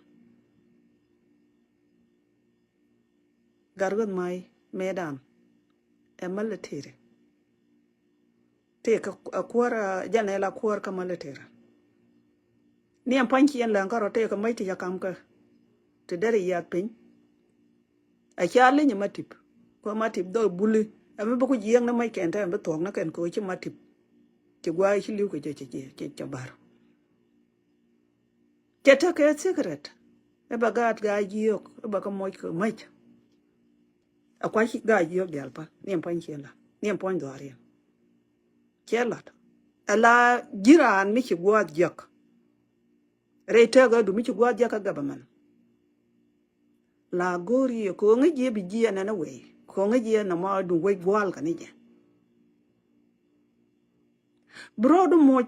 Gat ɣöth may mëëdan ɛ military. Tëëkɛ a kuäär a janɛ la kuäär kä military. Ni ɛn pua̱ny ciɛn lɛŋ kärɔ tëëkɛ mac ti ca kam kä ti derɛ yiath piny. A ca leny ɛ Matip. Kuɛ Matip dhɔk buli. Ɛmɛ bi ku jiɛɛŋ ni mac kɛn te ɛn bi thuɔ̱k ni kɛn kɛ ɣöö ci Matip. Ci gua̱a̱ ci li̱w kɛ jɛ cɛ jiɛ cɛ bär. Cɛ tekɛ secret. Ɛ bɛ gaat gaa jiök ɛ bɛ kä moc kɛ mac. A kua̱c gaa jiök diaal päl ni ɛn pua̱ny ciɛn la ni ɛn pua̱ny dhɔaar yɛn. Cɛ lat. Ala ji̱ raan mi ci gua̱a̱th jiäk. Rɛy tëëk adu mi ci gua̱a̱th jiäk kä government. La go̱o̱r yɛ ko̱ŋi jiɛ bi jiɛ nɛn a wee ko̱ŋi jiɛ nɔmɔ du wec gua̱a̱l kɛ ni jɛ. Bi rɔɔdu moc.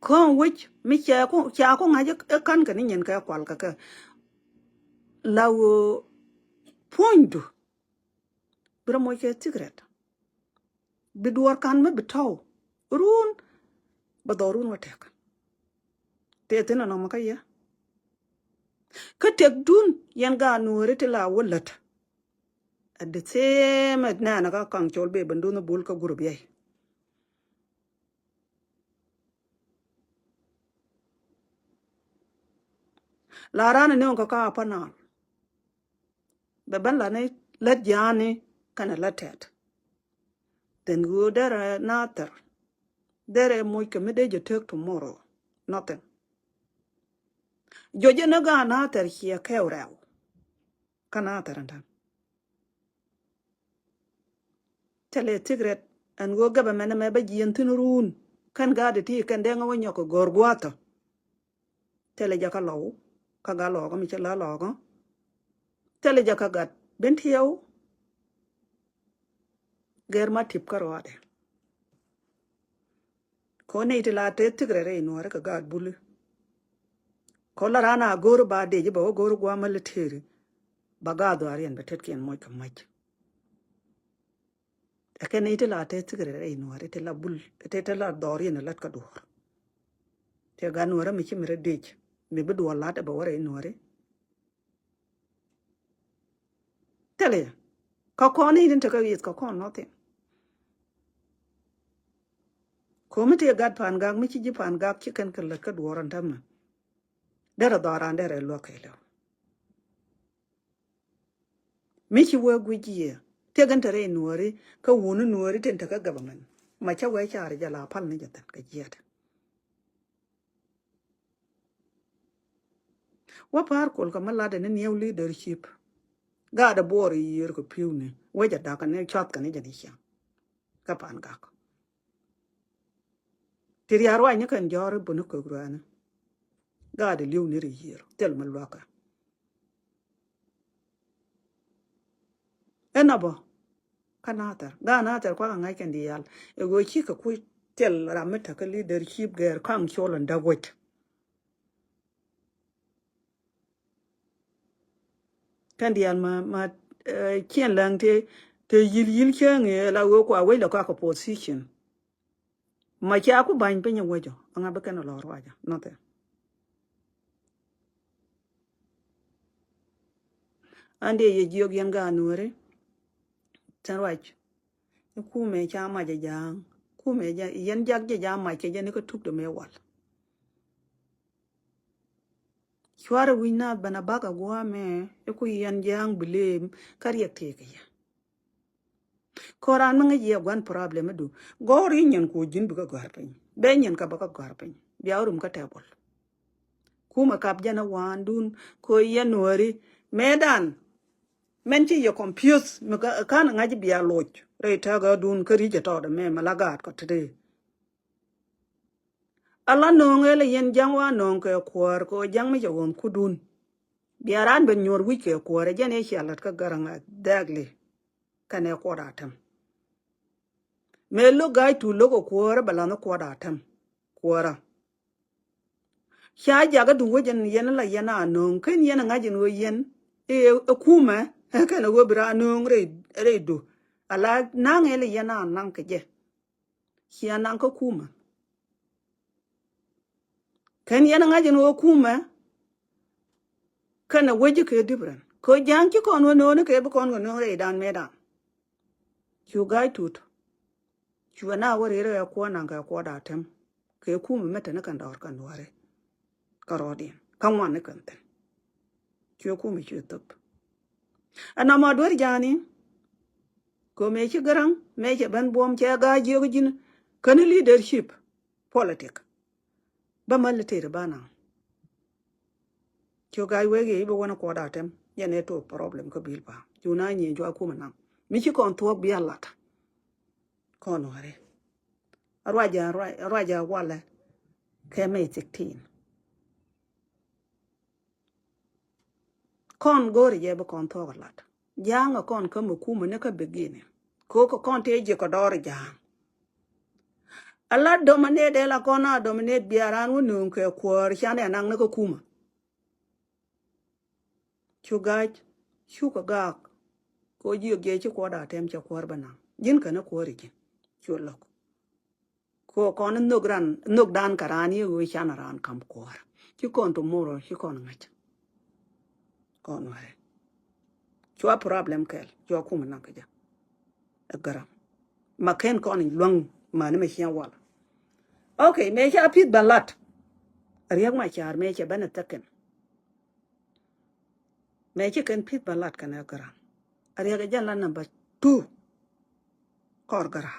Ko̱ŋ wec mi cɛ ku ca ku ŋa̱c ɛ ka̱n kɛ ni nyin kɛ kual kɛ kɛ. La ɣöö puɔ̱nydu. Bi rɔ moc kɛ secret. Bi duɔɔr kan mi bi tɔw run. Bɛ dhɔr run wä tɛk. Tëë thin anɔmɔ kä yɛ. Kä tëkdun yɛn gaat nuɔ̱ɔ̱ri ti la wä lät. At the same, nɛnɛ kä Kaŋ Col bɛ ben duŋ bul kä group yɛ. La ran ni ŋuan kä kä Upper Nile. Bɛ ben la ni lät Ja̱a̱ŋni kɛnɛ lät Tɛt. Then ɣöö derɛ Nathɛr. Derɛ moc kɛ mi dee jɛ tek tomorrow. Nothing. Jɔcɛ ni gaat Nathɛr ciɛ kɛɛw rɛw. Kä Nathɛr ɛn tän. Thilɛ secret ɛn ɣöö government ɛmɛ bä jiɛn thi̱n run. Kɛn gaat ti kɛn dee ŋä wä nyɔk kɛ gɔ̱r gua̱a̱thɔ. Thilɛ jɛ kä Lɔw kä gat Lɔɔkä mi ci la Lɔɔkä. Thilɛ jɛ kä gat Bentiu. Gɛr ma tip kä ruaadɛ. Kɔ nɛy ti la tëë thik rɛl rɛy Nuääri kɛ gaat Buli. Kɔ la raan a go̱o̱ri ba dee ji̱ bɛ wä go̱o̱ri gua̱a̱ military. Ba gaat dhuaariɛn bɛ tetkiɛn moc kɛ mac. Ɛ kɛ nɛy ti la tëë thik rɛl rɛy Nuääri ti la Bul ti ti la dhɔriɛn lät kä duɔ̱ɔ̱r. Tëë gaat Nuääri mi ci mi rɛ dec mi bi duɔl lat ɛ bɛ wä rɛy Nuääri. Thilɛ. Kä kɔn i̱ tin tekɛ yieth kä kɔn nothing. Ko̱mi ti gat Pangak mi ci ji̱ Pangak ci kɛn kɛ lät kä duɔ̱ɔ̱r ɛn tämɛ. Derɛ dhɔran derɛ luäk kɛ lɛw. Mi ci wee guic yiëë. Tiek in te rɛy Nuääri kä wuni Nuääri tin tekɛ government. Ma cä wee car jɛ la pal ni jɛ thin kɛ jiɛt. Wä pa̱a̱r kol kɛ mi latdɛ ni new leadership. Gaatdɛ buɔɔr i̱ yiër kɛ pi̱w ni wec a dakä ni cuath kɛ ni jɛ ni ciaŋ. Kä Pangak. Ti riaar ruac ni kɛn jɔ̱ɔ̱r i̱ buni kök ruaani. Gaatdɛ li̱w ni ri yiër thil mi luakä. Ɛn a bä kä Nathɛr. Gaat Nathɛr kuakä ŋa̱c kɛn diaal. Ɛ ɣöö cikɛ kuc thil ram mi tekä leadership gɛɛr Kaŋ Col ɛn däk wec. Kɛn diaal ma, ma, eh, ciɛn läŋ te, te yi̱l yi̱l cäŋ ɛ la ɣöö kua wec la kuakä position. Ma ca ku ba̱ny piny ɛ wecɔ, aŋa bi kɛn ɛ lɔr ruacä, nothing. An dee yɛ jiök yɛn gaat Nuääri. Tɛn ruac. I̱ kumɛ ca mac ɛ ja̱a̱ŋ. Kumɛ jɛ, yɛn jak jɛ ja̱a̱ŋ mac kɛ jɛ ni kä tuk dɛ mëë wal. Cuarɛ wi̱c na bɛn a bak a gua̱a̱mɛ, i̱ ku yɛn ja̱a̱ŋ bi leem, kä riɛk tëëkɛ yɛ. Kɔran mi ŋäc yɛ gua̱n problem idu. Gɔ̱r i̱ nyin ku ji̱n bikɛ gɔ̱a̱r piny. Bɛ nyin kɛ bikɛ gɔ̱a̱r piny. Bia rum kä table. Kumɛ kap jɛn a wa̱a̱ndun ko yɛn Nuääri. Mëëdan. Mɛn ci yɛ confuse mi ka, kan ŋa̱c bia loc. Rɛy täkädun kä ri̱c a tɔɔdɛ mɛ mi la gaat kɔ tete. Ala nööŋ ëë lɛ yɛn ja̱ŋ wa nööŋ kɛ kuäär kɛ ɣöö ja̱ŋ mi cɛ ɣööŋ kudun. Bia raan ben nyuɔ̱ɔ̱r wi̱c kɛ kuäär ɛ jɛn ëë cia lät kä Gäräŋ a dhɛɛkli. Kɛnɛ kuɔt a tɛm. Mëë lo̱k ga̱a̱c tuul lo̱k kɛ kuäärä bɛ la̱nh kuɔt a tɛm. Kuäärä. Ca jakä duŋ wec ɛn yɛn la yɛn a nööŋ kɛn yɛn ŋa̱c ɛn ɣöö yɛn ɛ, ɛ kumɛ ɛ kɛn ɛ ɣöö bi raan nööŋ rɛy, rɛy du. Ala naŋ ëë lɛ yɛn a naŋ kɛ jɛ. Cia naŋ kä kumɛ. Kɛn yɛn ŋa̱c ɛn ɣöö kumɛ kɛnɛ wec ji̱ kɛ different. Kɛ ja̱a̱ŋ ci kɔn wä nööni kɛ bi kɔn kɛ nööŋ rɛydan mëëdan. Cu ga̱a̱c tut. Cu ɛ na wä ri̱i̱r kɛ kuɔn naŋ kɛ kuɔt a tɛm. Kɛ kumɛ mɛ tɛn kɛn dɔɔr kɛn dua̱ri. Kä rɔɔdiɛn kä ŋuan ni kɛn thi̱n. Cuɛ kumɛ cuɛ thöp. Ɛn nɔmɔ duer ja̱a̱ni. Kɛ mëë ci Gäräŋ mëë cɛ ben buɔ̱m cɛ ga̱a̱c jiök ji̱n. Käni leadership politic. Bä military bä naŋ. Cu ga̱a̱c wek yɛ i̱ bä wänä kuɔt a tɛm yɛn ɛ tuɔɔk problem kä bil pa̱a̱m cu na nyieen cua kumɛ naŋ. Mi ci kɔn thuɔ̱k bia lat. Kɔn wari. A ruac a ruac a walɛ. Kɛ May sixteen. Kɔn go̱o̱ri jɛ bi kɔn thuɔ̱k a lat. Ja̱a̱ŋ a kɔn kä mɛ kumä ni kä beginning. Ko̱ kɛ kɔn tëë ji̱ kɛ dɔɔr ja̱a̱ŋ. A lat dominate ɛ la kɔn a dominate bia raan wä nööŋ kɛ kuäär canɛ naŋ ni kä kumä. Cu ga̱a̱c, cukɛ gaak. Kɛ ɣöö jiök jɛ ci kuɔt a tɛm cɛ kuäär bä naŋ. Ji̱n kɛn ɛ kuäär i̱ ji̱n. Cu lo̱k. Kɛ ɣöö kɔn nhök ran, nhök dan kɛ raan i̱ ɣöö can raan ka̱m kuäär. Ci kɔn tomorrow, ci kɔn ŋa̱c. Kɔn wɛrɛ. Cua problem kɛl, cua kumɛ naŋ kɛ jɛ. Ɛ Gäräŋ. Ma ken kɔn in luäŋ mani mɛ ciɛŋ wal. Ok, mɛ ca pith bä lat. Riek Macar mɛ cɛ bɛn ɛ thäkɛn. Mɛ ci kɛn pith bä lat kɛn ɛ Gäräŋ. Riek ɛ jɛn la number two. Kɔr Gäräŋ.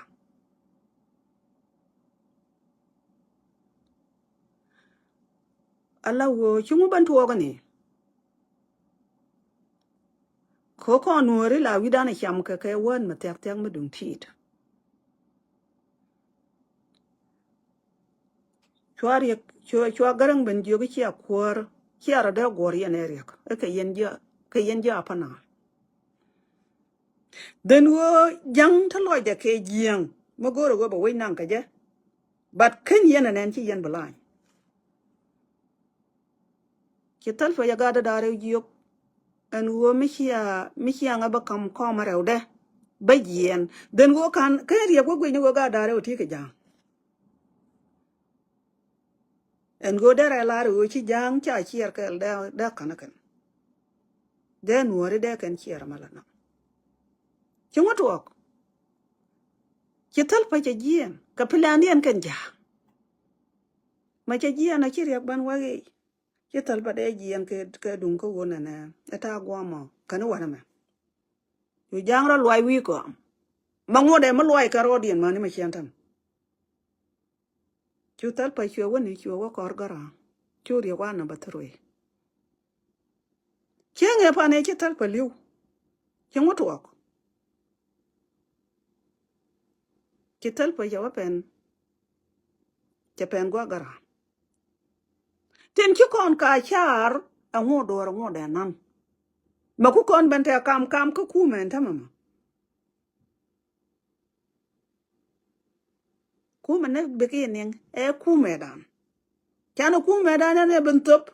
Ala woo ci ŋu bän tuɔɔk ni. Ko kɔn Nuɔri la wi̱dan a cam kɛ kɛ wään mɛ thiak thiak mi duŋ ti̱i̱t. Cua Riek, cua, cua Gäräŋ ben jiök cia kuäär, cia rɔ dee guɔr yɛn ɛ Riek. Ɛ kɛ yɛn ji̱, kɛ yɛn ji̱ a Panaal. Then ɣöö ja̱ŋ te lɔcdɛ kɛ jiɛɛŋ mi go̱o̱rɛ ɣöö bɛ wec naŋ kɛ jɛ. But ken yɛn ɛ nɛn ci yɛn bi lany. Ci Thälpä yɛ gat dee da̱a̱r rɛw jiök. Ɛn ɣöö mi cia, mi cia ŋä bä ka̱m kɔmä rɛwdɛ bä jiɛɛn. Then ɣöö ka̱n ken Riek wä guic ni ɣöö gat da̱a̱r rɛw ti kɛ ja̱a̱ŋ. Ɛn ɣöö derɛ lar ɣöö ci ja̱a̱ŋ ca ciɛɛr kɛɛl dee, dee ka̱n kɛn. Dee Nuɔri dee kɛn ciɛɛr mɛ la naŋ. Ci ŋu tuɔɔk. Ci Thälpä cɛ jiɛɛn kɛ plan diɛn kɛn ja̱a̱ŋ. Ma cɛ jiɛɛn a ci Riek ban wä ɣiy. Ci Thälpä dee jiɛɛn kɛ, kɛ duŋ kä wun ɛnɛ. Ɛ ta̱a̱ guɔmɔ kɛn wanɛ mɛ. Cu ja̱a̱ŋ rɔ luay wi̱i̱ kɔam. Ma ŋuɔ̱tdɛ mi luay kɛ rɔɔdiɛn mäni mɛ ciɛn tɛm. Cu Thälpä cuɛ wäni cuɛ wä kɔr Gäräŋ. Cu Riek wa number three. Cieŋ ɛ pan ɛ ci Thälpä li̱w. Ci ŋu tuɔɔk. Ci Thälpä cɛ wä pɛn. Cɛ pɛn gua̱ Gäräŋ. Tin ci kɔn ka car ɛŋu duɔr ɛŋu dɛ nan. Mɛ ku kɔn ben tɛ kam kam kä kumɛ ɛn tämɛ mɔ. Kumɛ ni bik in niŋ ɛ kumɛ dan. Canɛ kumɛ dan ɛn ɛ ben thop.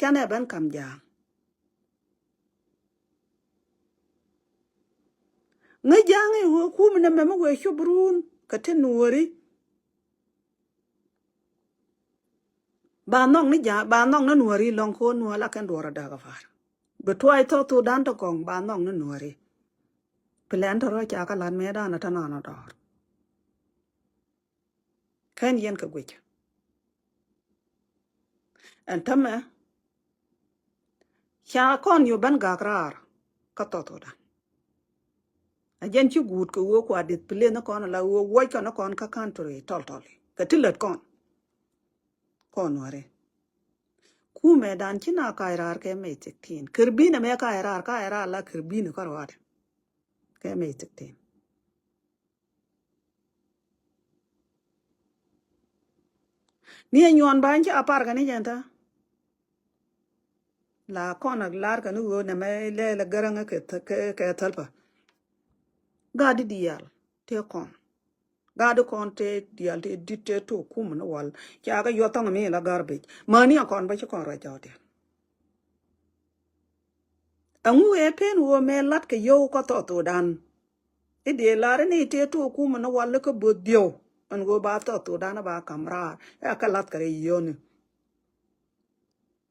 Canɛ ben kam ja̱a̱ŋ. Ŋäc ja̱a̱ŋ i̱ ɣöö kumɛ ni mɛmɛ wëë cop ruun kɛ tin Nuɔri. Ba nhɔk ni ja̱a̱ŋ, ba nhɔk ni Nuɔri lɔŋ ko̱ Nuɔr la kɛn duɔr a da̱k a far. Bi tuɔɔc thɔk thok dan tɔ kɔŋ ba nhɔk ni Nuɔri. Plan tɔ rɔ ca kä lat mëë dan a tɔ nɔnɔ dɔɔr. Kɛn yɛn kɛ guic. Ɛn tämɛ ca kɔn yo ben gak raar kä thɔk thok dan. A jɛn ci guut kɛ wee kua discipline ni kɔn la wee wuɔc kɔn ni kɔn kä country tɔl tɔl kɛ ti lät kɔn. Kɔn wari. Kumɛ dan ci na kac raar kɛ May sixteen. Kër binɛ mɛ kac raar, kac raar la kër binɛ kä ruaadɛ. Kɛ May sixteen. Ni ɛ nyuɔn ba in ci a par kɛ ni jɛn tha. La kɔn a lar kɛ ni ɣöö nɛmɛ lɛl a Gäräŋ kɛ, kɛ, kɛ Thälpä. Gat di diaal tëë kɔn. Gat di kɔn tëë diaal tëë dit tëë tok kumɛ ni wal. Ca kɛ yuɔth thɔŋ mi la garbage. Mäni a kɔn bä ci kɔn ruac jɔw diaal. Ɛŋu ɛ pen ɣöö mɛ lat kɛ yio̱w kä thɔɔk thokdan. I̱ dee lar i̱ ni tëë tok kumɛ ni wal ikä bo̱th diɔw. Ɛn ɣöö ba thɔɔk thokdan ba kam raar ɛ kɛ lath kɛ rɛy yio̱wni.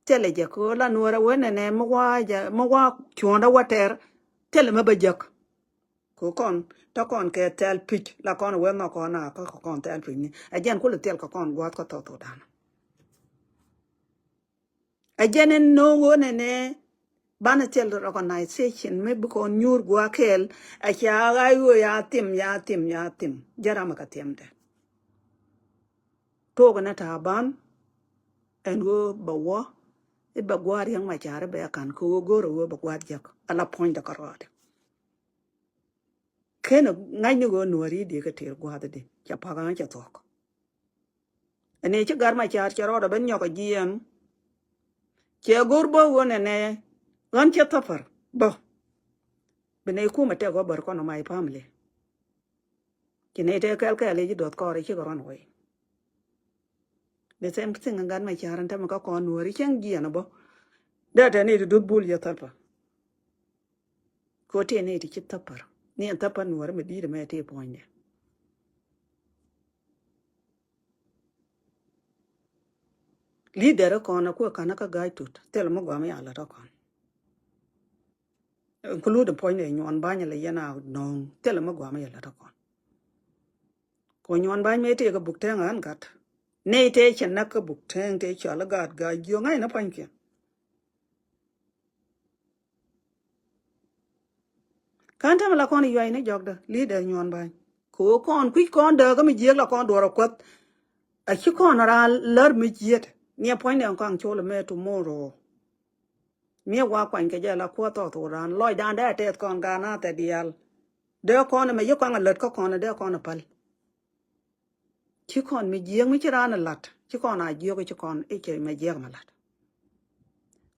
Thilɛ jɛ kɛ ɣöö la Nuɔrɛ wee nɛnɛ mi wa jɛ mi wa cuɔ̱ɔ̱ndä wä tɛr. Thilɛ mi bä jäk. Kɛ kɔn te kɔn kɛ thɛl pi̱c la kɔn wee nhɔk kɔn a kä kɛ kɔn thɛl pi̱c ni. Ɛ jɛn kulɛ thil kɛ kɔn gua̱a̱th kä thɔɔk thokdan. Ɛ jɛn ɛn no̱o̱ŋ ɣöö nɛnɛ banɛ thil organization mi bi kɔn nyuur gua̱a̱th kɛɛl. Ɛ ca ɣa̱c ɣöö ya thim, ya thim, ya thim. Jɛ ram ɛ kɛ thiɛmdɛ. Tok ɛn ɛ ta̱a̱ ban ɛn ɣöö bɛ wä i̱ bɛ gua̱a̱r yäŋ ma ca̱r i̱ bɛ ka̱n kɛ ɣöö go̱o̱rɛ ɣöö bɛ gua̱a̱r jek ala puɔ̱nydɛ kärɔɔdɛ. Kenɛ ŋa̱cni ɣöö Nuɔ̱ri diɛ kɛ tëër gua̱a̱th di cɛ pa̱k ɣän cɛ thuɔ̱k. Ɛn ëë ci gat ma ca̱r cɛ rɔɔdɛ ben nyɔk ɛ jiɛɛm. Cɛ go̱o̱r bä ɣöö nɛnɛ ɣän cɛ thäpär bä. Bi nɛy kumɛ tɛk ɣöö bär kɔn ɔ my family. Ci nɛy tëë kɛl kɛɛl i̱ ci duɔth kɔɔr i̱ cikɛ run away. The same thing in gat ma ca̱r in tämɛ kä kɔn Nuɔ̱ri cäŋ jiɛn a bä. Dee tɛ ni ti duth bul yɛ Thälpä. Ko tëë ni ti ci thäpär ni ɛn thäpä Nuɔ̱ri mi di̱i̱t ɛmɛ tëë puɔ̱nydɛ. Leader kɔn a kuɛ ka̱n kä ga̱a̱c tut thil mi guam ya lät kä kɔn. Include puɔ̱nydɛ Nyuɔn Bany lɛ yɛn a nööŋ thilɛ mi guamä yɛ lät ɛ kɔn. Kɔ Nyuɔn Bany mëë tëë kɛ buk tëëŋ ɣän gat. Nɛy tëë cɛ näk kä buk tëëŋ tëë cɔal i̱ gaat Gaa Jiök ŋa̱cnɛ pua̱nykiɛn. Kän täämɛ la kɔn yuayni jɔkdä leader Nyuɔn Bany. Kɛ ɣöö kɔn kui̱c kɔn dääkä mi jiääk la kɔn duɔ̱ɔ̱r ɛ kuäth. A ci kɔn raan lär mi jiät. Niɛ puɔ̱nydɛ kɔaŋ col ɛmɛ tomorrow. Miɛ wa kuany kɛ jɛ la kuäth thɔɔth ɣöö raan lɔcdan dee a tɛth kɔn gaat Naath ɛ diaal. Dee kɔn ɛmɛ ci kɔaŋ ɛ lät kä kɔn ɛ dee kɔn ɛ päl. Ci kɔn mi jiääk mi ci raan ɛ la̱t ci kɔn a jiök ci kɔn i̱ cɛ mɛ jiääk mɛ la̱t.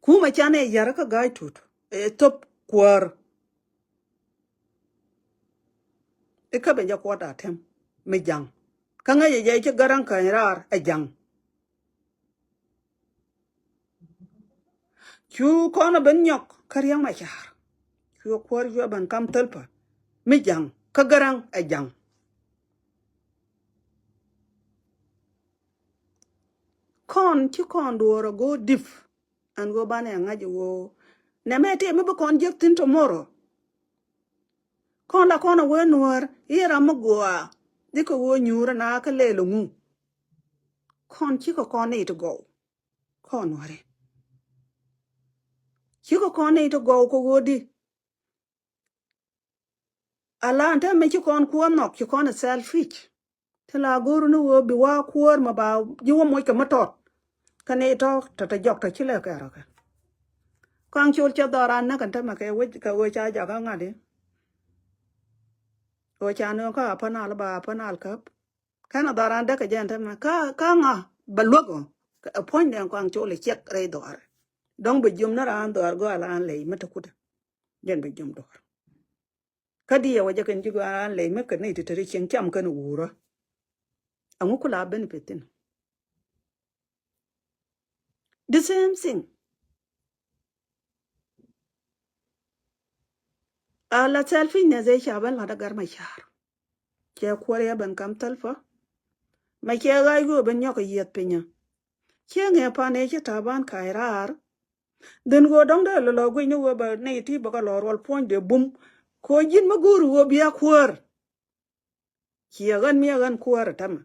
Kumɛ canɛ yär kä Ga̱a̱c Tut ɛ thop kuäär. I̱ kä ben jɛ kuɔt a tɛm mi ja̱ŋ. Kä ŋäcɛ jɛ ci Gäräŋ Käny Raar ɛ ja̱ŋ. Cu kɔn ɛ ben nyɔk kä Riɛk Macar. Cu kuäär cu ɛ ben kam thilpä mi ja̱ŋ kä Gäräŋ ɛ ja̱ŋ. Kɔn ci kɔn duɔ̱ɔ̱r ɛ go̱o̱r dip. Ɛn ɣöö banɛ ŋa̱c ɛ ɣöö nɛmɛ tëë mi bi kɔn jiäk thi̱n tomorrow. Kɔn la kɔn ɛ wee Nuäär i̱ ram mi guɔaa dikɛ ɣöö nyuurä na kä lɛl ɛ ŋu. Kɔn cikɛ kɔn nɛy ti gɔw. Kɔn Nuääri cikɛ kɔn nɛy ti gɔw kɛ ɣöö di. Ala ɛn täämɛ ci kɔn kuäär nhɔk ci kɔn ɛ selfish. Ti la go̱o̱r ni ɣöö bi wa kuäär mɛ ba ji̱ wä moc kɛ mi tɔt. Kä ni tɔ̱ tɔ̱ tɔ̱ jɔk tɔ̱ ci lɛ kɛɛr ɔ kɛ. Kɔaŋ col cɛ dhɔran näk ɛn täämɛ kɛ wec kɛ ɣöö ca jakä ŋa̱t i̱ ɣöö ca nööŋ kä Upper Nile ba Upper Nile käp. Kɛn a dhɔran däk kɛ jɛ ɛn täämɛ kä kä ŋa bɛ luäk ɔ. Ɛ puɔ̱nydɛ kɔaŋ col ɛ ciɛk rɛy dhɔr. Dɔ̱ŋ bɛ jiom ni raan dhɔr gɔaa la an lɛy mi te kut. Jɛn bɛ jiom dhɔr. Kä diɛ wä jɛ kɛn ji̱ gɔaa an lɛy mi kɛ nɛy ti te ri cieŋ cam kɛn wuurä. Ɛŋu ku la benefit thin. The same thing. A la selfishness ëë ca ben la̱t a Gär Macar. Cɛ kuäär yɛ ben kam thilpä. Mɛ cɛ ɣa̱c ɣöö ben nyɔk kɛ yieth pinyä. Ciɛ ŋɛ pan ëë cɛ ta̱a̱ ban ka̱a̱c raar. Dhin ɣöö dɔ̱ŋ dee lɔ lɔ guic ni ɣöö bɛ nɛy ti bɛ kɛ lɔ ruɔl puɔ̱nydɛ bum. Kɛ ɣöö ji̱n mi go̱o̱r ɣöö bia kuäär. Ciɛ ɣän mi ɛ ɣän kuäär ɛ tämɛ.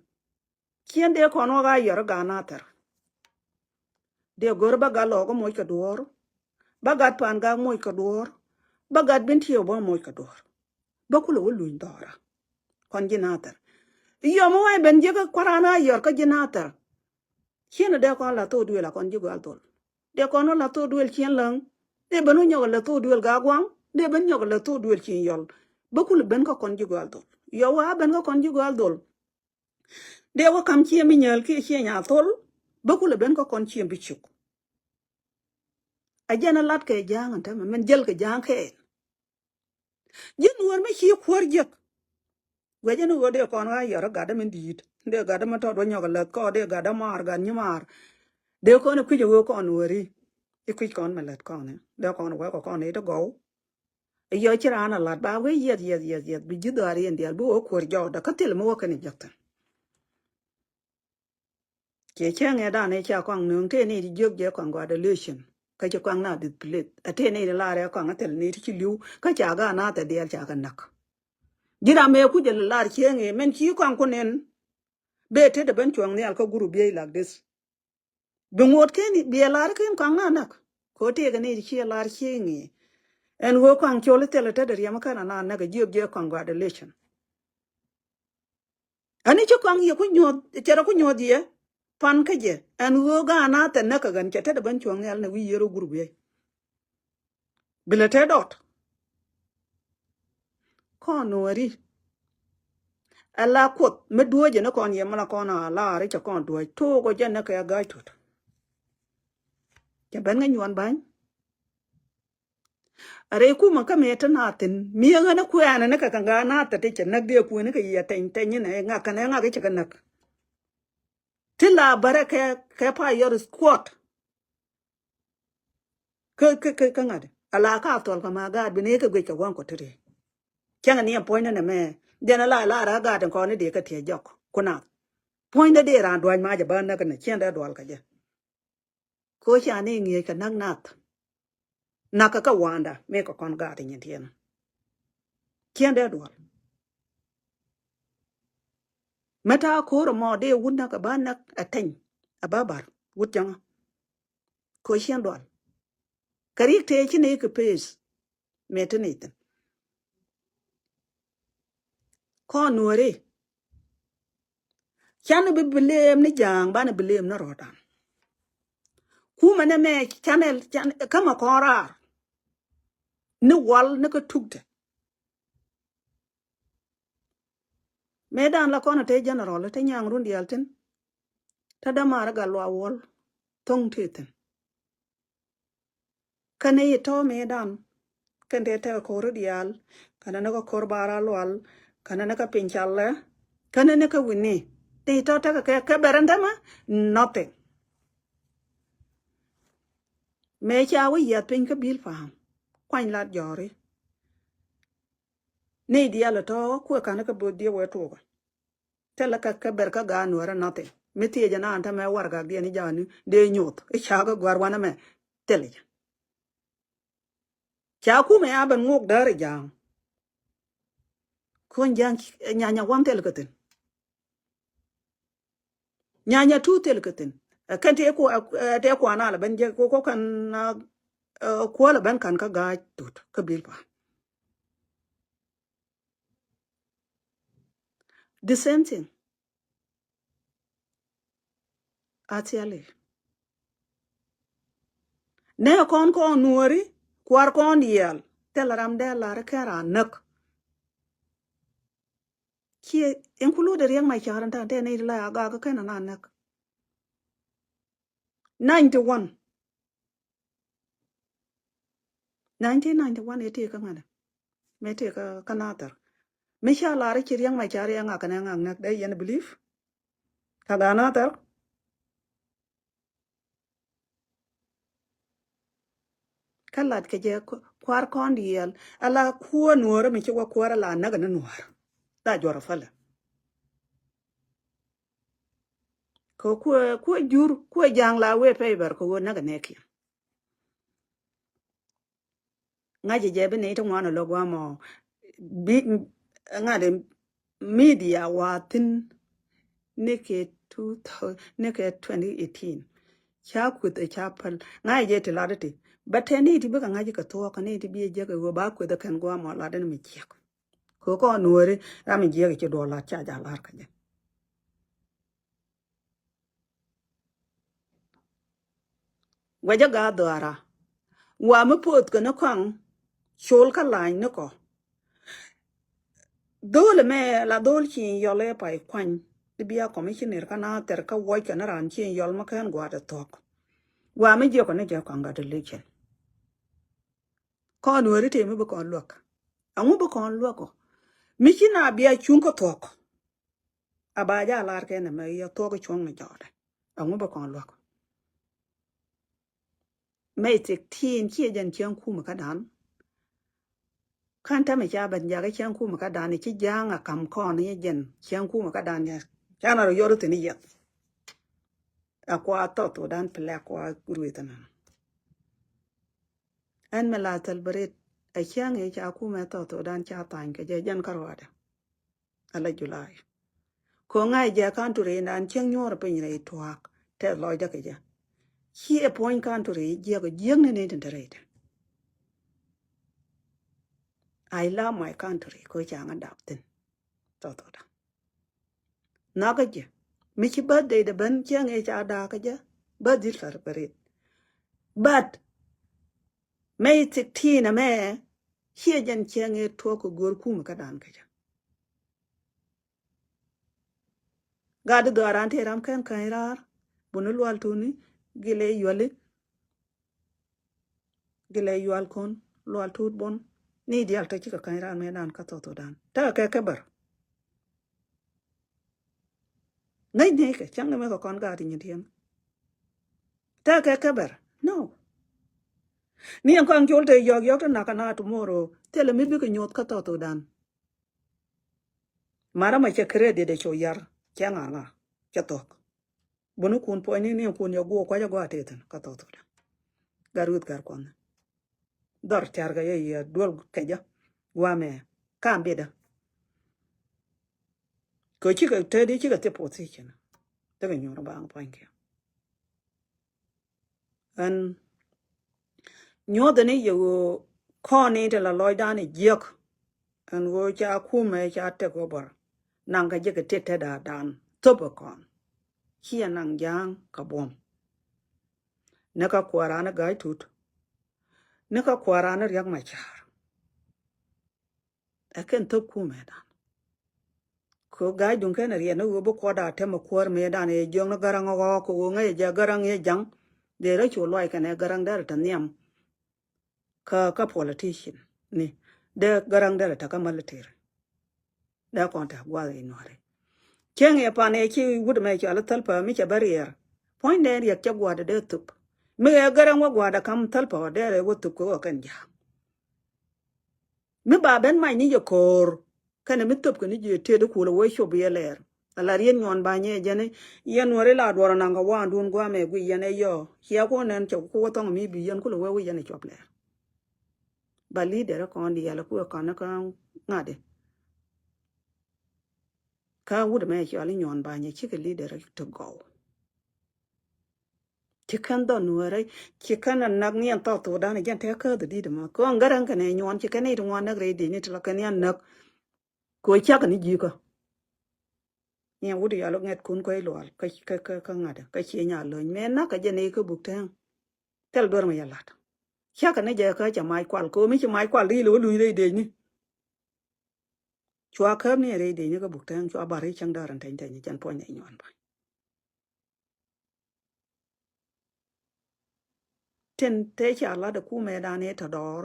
Ciɛn dee kɔn wä ɣaa yɔr ɛ gaat Nathɛr. Dee go̱r bä gat lɔɔk ɛ moc kɛ duɔ̱ɔ̱r. Bä gat pan gak moc kɛ duɔ̱ɔ̱r. Bä gat bin tiɛw bä moc kɛ duɔ̱ɔ̱r. Bä kulɛ wä luny dhɔra. Kɔn ji̱ Nathɛr. Yɔm wä ben jiäk ɛ kua̱ran ɣaa yɔr kä ji̱ Nathɛr. Ciɛn dee kɔn la thok duëël a kɔn ji̱ gɔal dhol. Dee kɔn wä la thok duëël ciɛn läŋ. Dee ben wä nyɔk la thok duëël gak guaŋ. Dee ben nyɔk la thok duëël ciɛn yɔl. Bä kulɛ ben kä kɔn ji̱ gɔal dhol. Yɔ wä a ben kä kɔn ji̱ gɔal dhol. Dee wä kam ciɛn bi nyäl kiɛ ciɛn nya thol. Bä kulɛ ben kä kɔn ciɛn bi cuk. A jɛn a lat kɛ ja̱a̱ŋ ɛn tämɛ min jäl kɛ ja̱a̱ŋ kɛɛl. Ji̱n wär mi ci kuäär jiäk. Guɛcä ni ɣöö dee kɔn ɣaa yɔr gatdä min di̱i̱t. Dee gatdä min tɔt wä nyɔk läth kɔn dee gatdä maar gat nyi maar. Dee kɔn i̱ kui̱c ɛ ɣöö kɔn wääri. I̱ kui̱c kɔn mi lät kɔn i̱ dee kɔn wä kɛ kɔn i̱ ti gɔw. I̱ yɔ ci raan a lat ba wee yiɛth yiɛth yiɛth yiɛth bi ji̱ dhɔaar yɛn diaal bi wä kuäär jɔɔkdä kä thil mi wä kɛn i̱ jek thi̱n. Ciɛ cäŋ ɛ dan ɛ ca kɔaŋ nööŋ tëë ni ti jiök jɛ kɔaŋ gua̱a̱r dɛ lööcin. Kä ci kɔaŋ na display. Ɛ tëë ni ti lar ɛ kɔaŋ ɛ thil ni ti ci li̱w. Kä ca gaat Nathɛr diaal ca kɛ näk. Ji̱n ram ɛ kuc ɛ lar cieŋ ɛ mɛn ci kɔaŋ kun ɛn. Bee tetdɛ ben cuɔ̱ŋ nhial kä gurup biey like this. Bi ŋot ken bi ɛ lar ken kɔaŋ na näk. Kɛ ɣöö tëëkɛ ni ti ci ɛ lar cieŋ ɛ. Ɛn ɣöö kɔaŋ col i̱ thilɛ tetdɛ riɛm kä na na näk ɛ jiök jɛ kɔaŋ gua̱a̱r dɛ lööcin. Ani ci kɔaŋ yɛ ku nyuɔth cɛ rɔ ku nyuɔth yɛ pan kä jɛ ɛn ɣöö gaat Nathɛr näk kɛ ɣän cɛ tetdɛ ben cuɔ̱ŋ nhial ni wi̱i̱ yɛr ɣä gurup yɛ. Bi lɛ te dɔt. Kɔn nuɔri. Ɛ la kuoth mi duɔ̱ɔ̱cɛ ni kɔn yɛ mi la kɔn a laari cɛ kɔn duɔ̱ɔ̱c took ɔ jɛn ni kɛ a ga̱a̱c tuɔt. Cɛ ben ŋäc Nyuɔn Bany. A rɛy kumä kä mëë te na thi̱n mi ɛ ɣän ɛ kuɛɛnɛ ni kɛ kɛ ŋa̱a̱n na thɛ ti cɛ näk dee kuëni kɛ yiɛ tɛny tɛny ni nɛ ŋak kɛn ɛ ŋak i̱ cɛ kɛ näk. Ti la bärɛ kɛ kɛ pa yɔr squad. Kä kä kä kä ŋa̱t a la ka thɔl kɛ ma gaat bi ni kɛ guic kɛ gua̱n kɔ ti ri. Cäŋ ni ɛ puɔ̱ny ni nɛ mɛ jɛn a la la ra gaat in kɔn ni dee kɛ tiɛ jɔk kuna. Puɔ̱ny ni dee ran dua̱c ma jɛ bä näk ni ciɛn dee dual kɛ jɛ. Ko ca ni ŋi̱eec kɛ näk nath. Nakä kä wanda mëë kɛ kɔn gaat nyin tiɛn. Ciɛn dee dual. Mɛ ta̱a̱ ko̱r ɛmɔ dee wut näk ɛ ba näk ɛ teny ɛ ba bar wut cäŋä. Ko̱ ciɛn dual. Kɛ ri̱k tëë ci ni kɛ pes mëë ti ni thi̱n. Kɔn nuɔri. Canɛ bi blame ni ja̱a̱ŋ, banɛ blame ni rɔɔdan. Kumɛ nɛ mɛ canɛ, canɛ, kä mɛ kɔn raar. Ni wal ni kä tukdɛ. Mëë dan la kɔn te general, te nyaŋ run diaal tin. Te dämaar gal luaak wal thoŋ te thin. Kɛn i̱ tɔ̱ mëë dan. Kɛn te tekɛ ko̱r diaal. Kɛn ni kä ko̱r bar a lual. Kɛn ni kä piny calɛ. Kɛn ni kä wi̱ni. Te i̱ tɔ̱ tekɛ kɛ, kɛ bɛr ɛn tämɛ, nothing. Mëë ca wä yiath piny kä bil pa̱a̱m. Kuany lat jɔri. Ni diaal tɔ̱ kuɛ ka̱n kä bo̱th diɛ wee tuɔkä. Thilɛ kä, kä ber kä gaat nuɔrä nothing. Mi thiecä naan tämɛ warɛgak diɛn i̱ ja̱a̱ni dee nyoth i̱ ca kä gua̱r wanɛ mɛ. Thilɛ jɛ. Ca kumɛ a ben ŋuɔk däär i̱ ja̱a̱ŋ. Kuɔn ja̱a̱ŋ nyanya wan thil kä thi̱n. Nyanya tu thil kä thi̱n. Ɛ kɛn tëë kuɔ, ɛ tëë kuan a lɛ ben jɛ kɛ kɔ kɛn, ɛ, kuɔ lɛ ben ka̱n kä ga̱a̱c tut kä bil pa̱a̱m. The same thing. A thiali. Nɛ kɔn kɔn nuɔri, kuar kɔn diɛɛl, thil ram dee lar kɛ ran näk. Kiɛ include Riek Machar in ta̱a̱ tɛn i̱ la a gak kɛn na näk. Ninety one. Nineteen ninety one ëë tëë kä ŋa̱nɛ. Mëë tëë kä, kä Nathɛr. Mi ca lar i̱ ci Riek Machar i̱ ŋak kɛnɛ ŋak näk dee yɛn believe. Kä gaat Nathɛr. Kä lat kɛ jɛ ku-, kua̱r kɔn diɛɛl. Ala kuäär nuɔ̱ɔ̱rä mi ci wä kuäär ala näk ni nuɔ̱ɔ̱r. La juɔr a fäl. Kɛ kuɛ, kuɛ jur, kuɛ ja̱a̱ŋ la wee pɛy bɛr kɛ ɣöö näk a nɛɛkiɛn. Ŋa̱cä jɛ bi nɛy ti ŋuan a lo̱k wa mɔ. Bi, ŋa̱t media wa thi̱n ni kɛ two thousand, ni kɛ twenty eighteen. Ca kueth ɛ ca päl. Ŋa̱cä jɛ ti lat ti. Bɛ tɛ ni ti bikɛ ŋa̱c kɛ thuɔ̱k, ni ti bi jek ɛ ɣöö ba kueth ɛ kɛn guamɔ lat ni mi ciɛk. Kɛ kɔn nuɔri ram mi jiɛk ci duɔl lat ca ja lar kä jɛ. Guɛcä gaa dhuaara. Wa mi poth kɛ ni kɔaŋ col kä lany ni kɔ. Dhol mɛ la dhol ci yɔl ɛ pay kuany. Di bia commissioner kä Nathɛr kä wuɔc kɛ ni ran ci yɔl mi kɛn gua̱a̱t ɛ thuɔ̱k. Wa mi jiɛk kɔ ni jɛ congratulation. Kɔn weri tëë mi bi kɔn luäk. Ɛŋu bi kɔn luäk ɔ? Mi ci na bia cuŋ kä thuɔ̱k. A ba ja lar kɛ nɛ mɛ yɛ thuɔ̱k cuɔ̱ŋ ni jɔɔdɛ. Ɛŋu bi kɔn luäk? May sixteen ciɛ jɛn cieŋ kumɛ kä dan. Kän tämɛ ca ben jakä cieŋ kumɛ kä dan ci ja̱a̱ŋ a kam kɔn i̱ jɛn cieŋ kumɛ kä dan yɛ. Ca na rɔ yɔr thi̱n i̱ yɛth. A kua thɔth wä dan pilɛ kua rueth nä. Ɛn mi la thil bä ret a cieŋ i̱ ca kumɛ thɔth wä dan ca thany kɛ jɛ jɛn kä ruaadɛ. Ala July. Ko̱ ŋa̱c jɛ country nan cieŋ nyuɔr piny rɛy tuaak tɛth lɔcdä kɛ jɛ. Ciɛ puɔ̱ny country jiɛk jiäk ni ni tin te rɛy te. I love my country ko̱ ca ŋa dap thin. Thɔthɔda. Nakä jɛ mi ci birthday dɛ ben cieŋ i̱ ca dakä jɛ bä dhil celebrate. But May sixteen ɛmɛ ciɛ jɛn cieŋ i̱ tuɔk kɛ go̱o̱r kumɛ kä dan kä jɛ. Gat di dhɔaaran tëë ram kɛn käny raar buni lual tuni gilɛ yuali. Gilɛ yual kɔn lual tut bun ni dial tɔ cikɛ käny raar mɛ dan kä thɔthɔdan tekɛ kɛ kɛ bär. Ŋäc ni kɛ cäŋ ni mɛ kɛ kɔn gat ti nyin tiɛn. Tekɛ kɛ kɛ bär no. Ni ɛn kɔn col te yɔk yɔk te nak kɛ na tomorrow thilɛ mi bikɛ nyoth kä thɔthɔdan. Mara ma cɛ credit ɛ cɔ yar cɛ ŋaŋa cɛ thɔk. Buni kun puɔ̱ny ni ni kun yɛ guɔ kuac ɛ guɔ a tethin kä thɔthɔdan. Gat ruth gat kuɔnh. Dhɔr tɛ̈rkɛ yɛ yɛ duel kecä. Guamɛ kam bitdä. Kɛ cikɛ tëëdi cikɛ thip position. Tekɛ nyuur baŋ puɔ̱ny kiɛ. Ɛn nyuɔthɛ ni yɛ ɣöö kɔn ni ti la lɔcdan i̱ jiäk. Ɛn ɣöö ca kumɛ ca tek ɣöö bär. Naŋ kɛ jɛ kɛ tit te da̱a̱dan thop ɛ kɔn. Ciɛ naŋ ja̱a̱ŋ kɛ buɔ̱m. Ni kä kua̱ran i̱ Ga̱a̱c Tut. Ni kä kua̱ran i̱ Riɛk Macar. Ɛ kɛn thop kumɛdan. Kɛ Ga̱a̱c duŋ kɛn riɛn ni ɣöö bi kuɔt a tɛm ɛ kuäär mëëdan ɛ jiɔk ni Gäräŋ ɛ ɣɔɔk kɛ ɣöö ŋäcɛ jɛ Gäräŋ yɛ ja̱ŋ. Dee rɔ cu luac kɛn ɛ Gäräŋ derɛ te nhiam. Kä, kä politician ni dee Gäräŋ derɛ te kä military. Dee kɔn te gua̱a̱th i̱ Nuääri. Cieŋ yɛ pan ɛ ci wut mɛ cɔal i̱ Thälpä mi cɛ bä riɛɛr. Puɔ̱nydɛ riɛk cɛ gua̱a̱dɛ dee thop. Mi ɛ Gäräŋ wä gua̱a̱dɛ ka̱m Thälpä dee rɛ wä thop kɛ ɣöö kɛn ja̱a̱ŋ. Mi ba ben mac ni jɛ ko̱o̱r. Kɛnɛ mi thöpkɛ ni ji̱ tëëd i̱ kulɛ wee cop yɛ lɛɛr. Ala riet nyuɔn ba nyɛ jɛn i̱ yɛn Nuääri la duɔrɔ naŋ kɛ waandun guamɛ guic yɛn ɛ yɔ. Cia kuɔ nɛn cɛ ku wä thɔŋ mi bi yɛn kulɛ wee wi̱c yɛn ɛ cuɔp lɛɛr. Ba leader kɔn diaal ku ɛ kɔn kä ŋa̱t i̱. Kä wut mɛ cɔal i̱ nyuɔn ba nyɛ cikɛ leader ti gɔw. Ci kɛn dhɔn Nuäärä, ci kɛn a nak ni ɛn South Sudan jɛn tɛk käth di̱t mɔ. Kɔn Gäräŋ kɛnɛ nyuɔn ci kɛn it ŋuan näk rɛy di̱t ni ti la kɛn yan näk. Kɛ cak ni ji̱kä. Ni ɛn wut yal ŋɛt kun kɔc lual kä, kä, kä, kä ŋa̱t kä cie nya löny. Mɛ nak kɛ jɛ ni kä buk tɛŋ. Thil duer mi yɛ lat. Cak ni jɛ kä cɛ mac kual kɛ mi ci mac kual di lɛ wä luny rɛy di̱t ni. Cua käp ni rɛy di̱t ni kä buk tɛŋ cua bar i̱ cäŋ däär ɛn tɛny tɛny cɛn puɔ̱ny ni nyuan ba. Tin te ca lat ɛ kumɛ dan i̱ tɔ dɔɔr.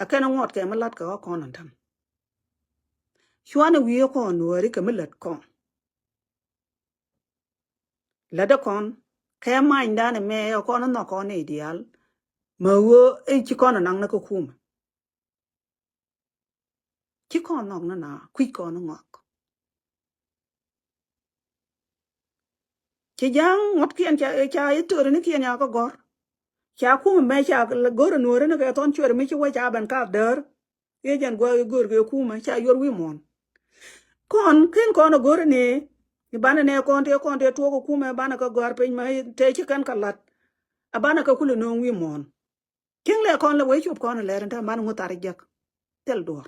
Ɛ kɛn ŋuɔt kɛ mi lat kɛ ɣä kɔn ɛn tän. Cuanɛ wi̱i̱ kɔn Nuääri kɛ mi lät kɔn. Lät ɛ kɔn kɛ many dan ɛ mɛ ɛ kɔn ɛ nhɔk kɔn i̱ diaal. Mɛ ɣöö i̱ ci kɔn ɛ naŋ ni kä kumɛ. Ci kɔn nhɔk ni na kui̱c kɔn ŋɔk. Ci ja̱a̱ŋ ŋuɔ̱tkiɛn ca, ca i̱ töri ni kiɛn ya kä gɔ̱r. Ca kumɛ mɛ ca gör ɛ Nuääri ni kɛ thɔn cuɛr mi ci wä ca ben ka däär. I̱ jɛn guäk i̱ gör kɛ kumɛ ca yuɔr wi̱i̱ muɔ̱ɔ̱n. Kɔn ken kɔn ɛ gör ni i̱ banɛ nɛ kɔn tëë kɔn tëë tuɔk ɛ kumɛ banɛ kä gɔ̱a̱r piny mɛ tëë ci kɛn kɛ la̱t. A banɛ kɛ kulɛ nööŋ wi̱i̱ muɔ̱ɔ̱n. Cieŋ lɛ kɔn lɛ wec cop kɔn lɛr in te man ŋu thar jek. Thil duɔr.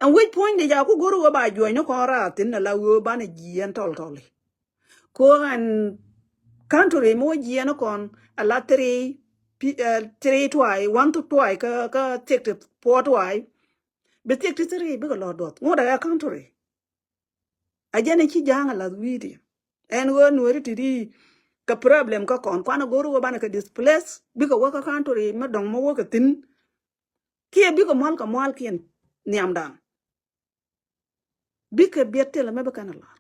Ɛn wec puɔ̱ny di ca ku go̱r wee ba juɔc ni kɔn raar thin ala wee banɛ jiɛn tɔl tɔli. Ko ɛn country mi wä jiɛn ni kɔn ala three, pi-, eh, three tuay, one to tuay kä, kä thiek ti puɔ tuay. Bi thiek ti three bikɛ lɔ duɔth. Ŋut ɛ country. A jɛn i̱ ci ja̱a̱ŋ a lath wi̱i̱diɛn. Ɛn ɣöö Nuääri ti di kɛ problem kä kɔn kuan a go̱r wä banɛ kɛ displace bikɛ wä kä country mi dɔ̱ŋ mi wä kɛ thi̱n. Kiɛ bikɛ mual kɛ mualkiɛn nhiamdan. Bikɛ biɛt thilɛ mɛ bi kɛn a lar.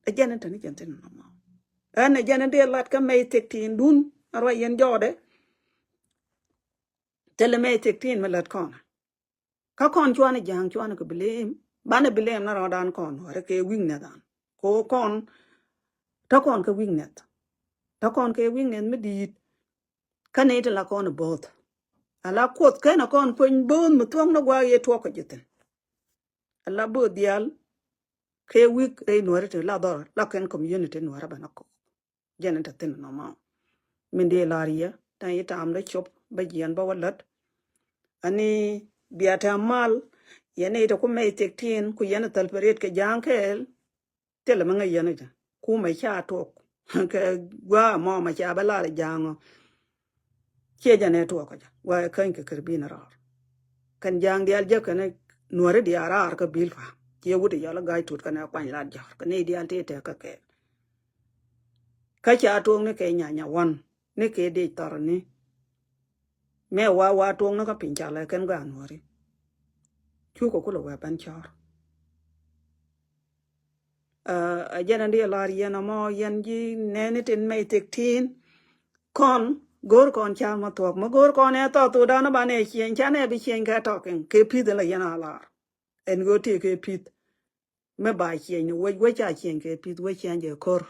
A jɛn in te ni jɛn thi̱n nɔmɔ. Ɛn a jɛn in dee lat kä mɛy thiek ti̱i̱n dun a ruac yɛn jɔɔdɛ. Thilɛ mɛy thiek ti̱i̱n mi lät kɔn. Kä kɔn cuanɛ ja̱a̱ŋ cuanɛ kɛ blame. Banɛ blame na rɔɔdan kɔn wärɛ kɛ weakness dan. Ko kɔn te kɔn kɛ weakness. Te kɔn kɛ weakness mi di̱i̱t. Kä nɛy ti la kɔn bo̱o̱th. Ala kuoth kɛn a kɔn kueny bo̱o̱th mi thuɔ̱k ni gua̱a̱k yɛ tuɔk kɛ ji̱ thi̱n. Ala bo̱o̱th diaal kɛ weak rɛy Nuäärä ti la dhɔr la kɛn community Nuäärä bɛ na kɔk. Jɛn in te thi̱n nɔmɔ. Min dee lar yɛ, tɛn yi tam dee cop, bä jiɛn bä wä lät. Ani bia tɛm mal, yɛn ite ku mɛy thiek tin, ku yɛn thil pɛ riet kɛ ja̱a̱ŋ kɛɛl. Thilɛ mi ŋäc yɛn ite. Kumɛ ca tuɔk. Kɛ gua̱a̱ mɔ ma ca bä lar ja̱a̱ŋ ɔ. Ciɛ jɛ nɛ tuɔɔk kä jɛ. Wa käny kɛ kär bin raar. Kɛn ja̱a̱ŋ diaal jɛ kɛn Nuäri diaal raar kä bil pa̱a̱m. Ciɛ wut i̱ yɔl i̱ ga̱a̱c tut kɛn ɛ kuany lat jɔ̱ɔ̱r. Kɛn i̱ diaal tëë tɛk kä kɛɛl. Kä ca tuɔɔk ni kɛ nyanya wan. Ni kɛ dec thɔr ni. Mɛ wa wa tuɔɔk ni kä piny ca lɛ kɛn ga̱a̱ Nuäri. Cukɛ kulɛ wee ben cɔ̱ɔ̱r. Ɛ, ɛ jɛn ɛn di lar yɛn ɛmɔ yɛn ji̱ nɛni tin mɛy thiek tin. Kɔn go̱o̱r kɔn ca ma thuɔ̱k ma go̱o̱r kɔn ɛ thɔɔk thokdan ɛ banɛ ciɛny canɛ bi ciɛny kɛ tɔk in kɛ pi̱th in la yɛn a lar. Ɛn ɣöö tëë kɛ pi̱th. Mi ba ciɛny ni wec wec ca ciɛny kɛ pi̱th wec ciɛny jɛ ko̱r.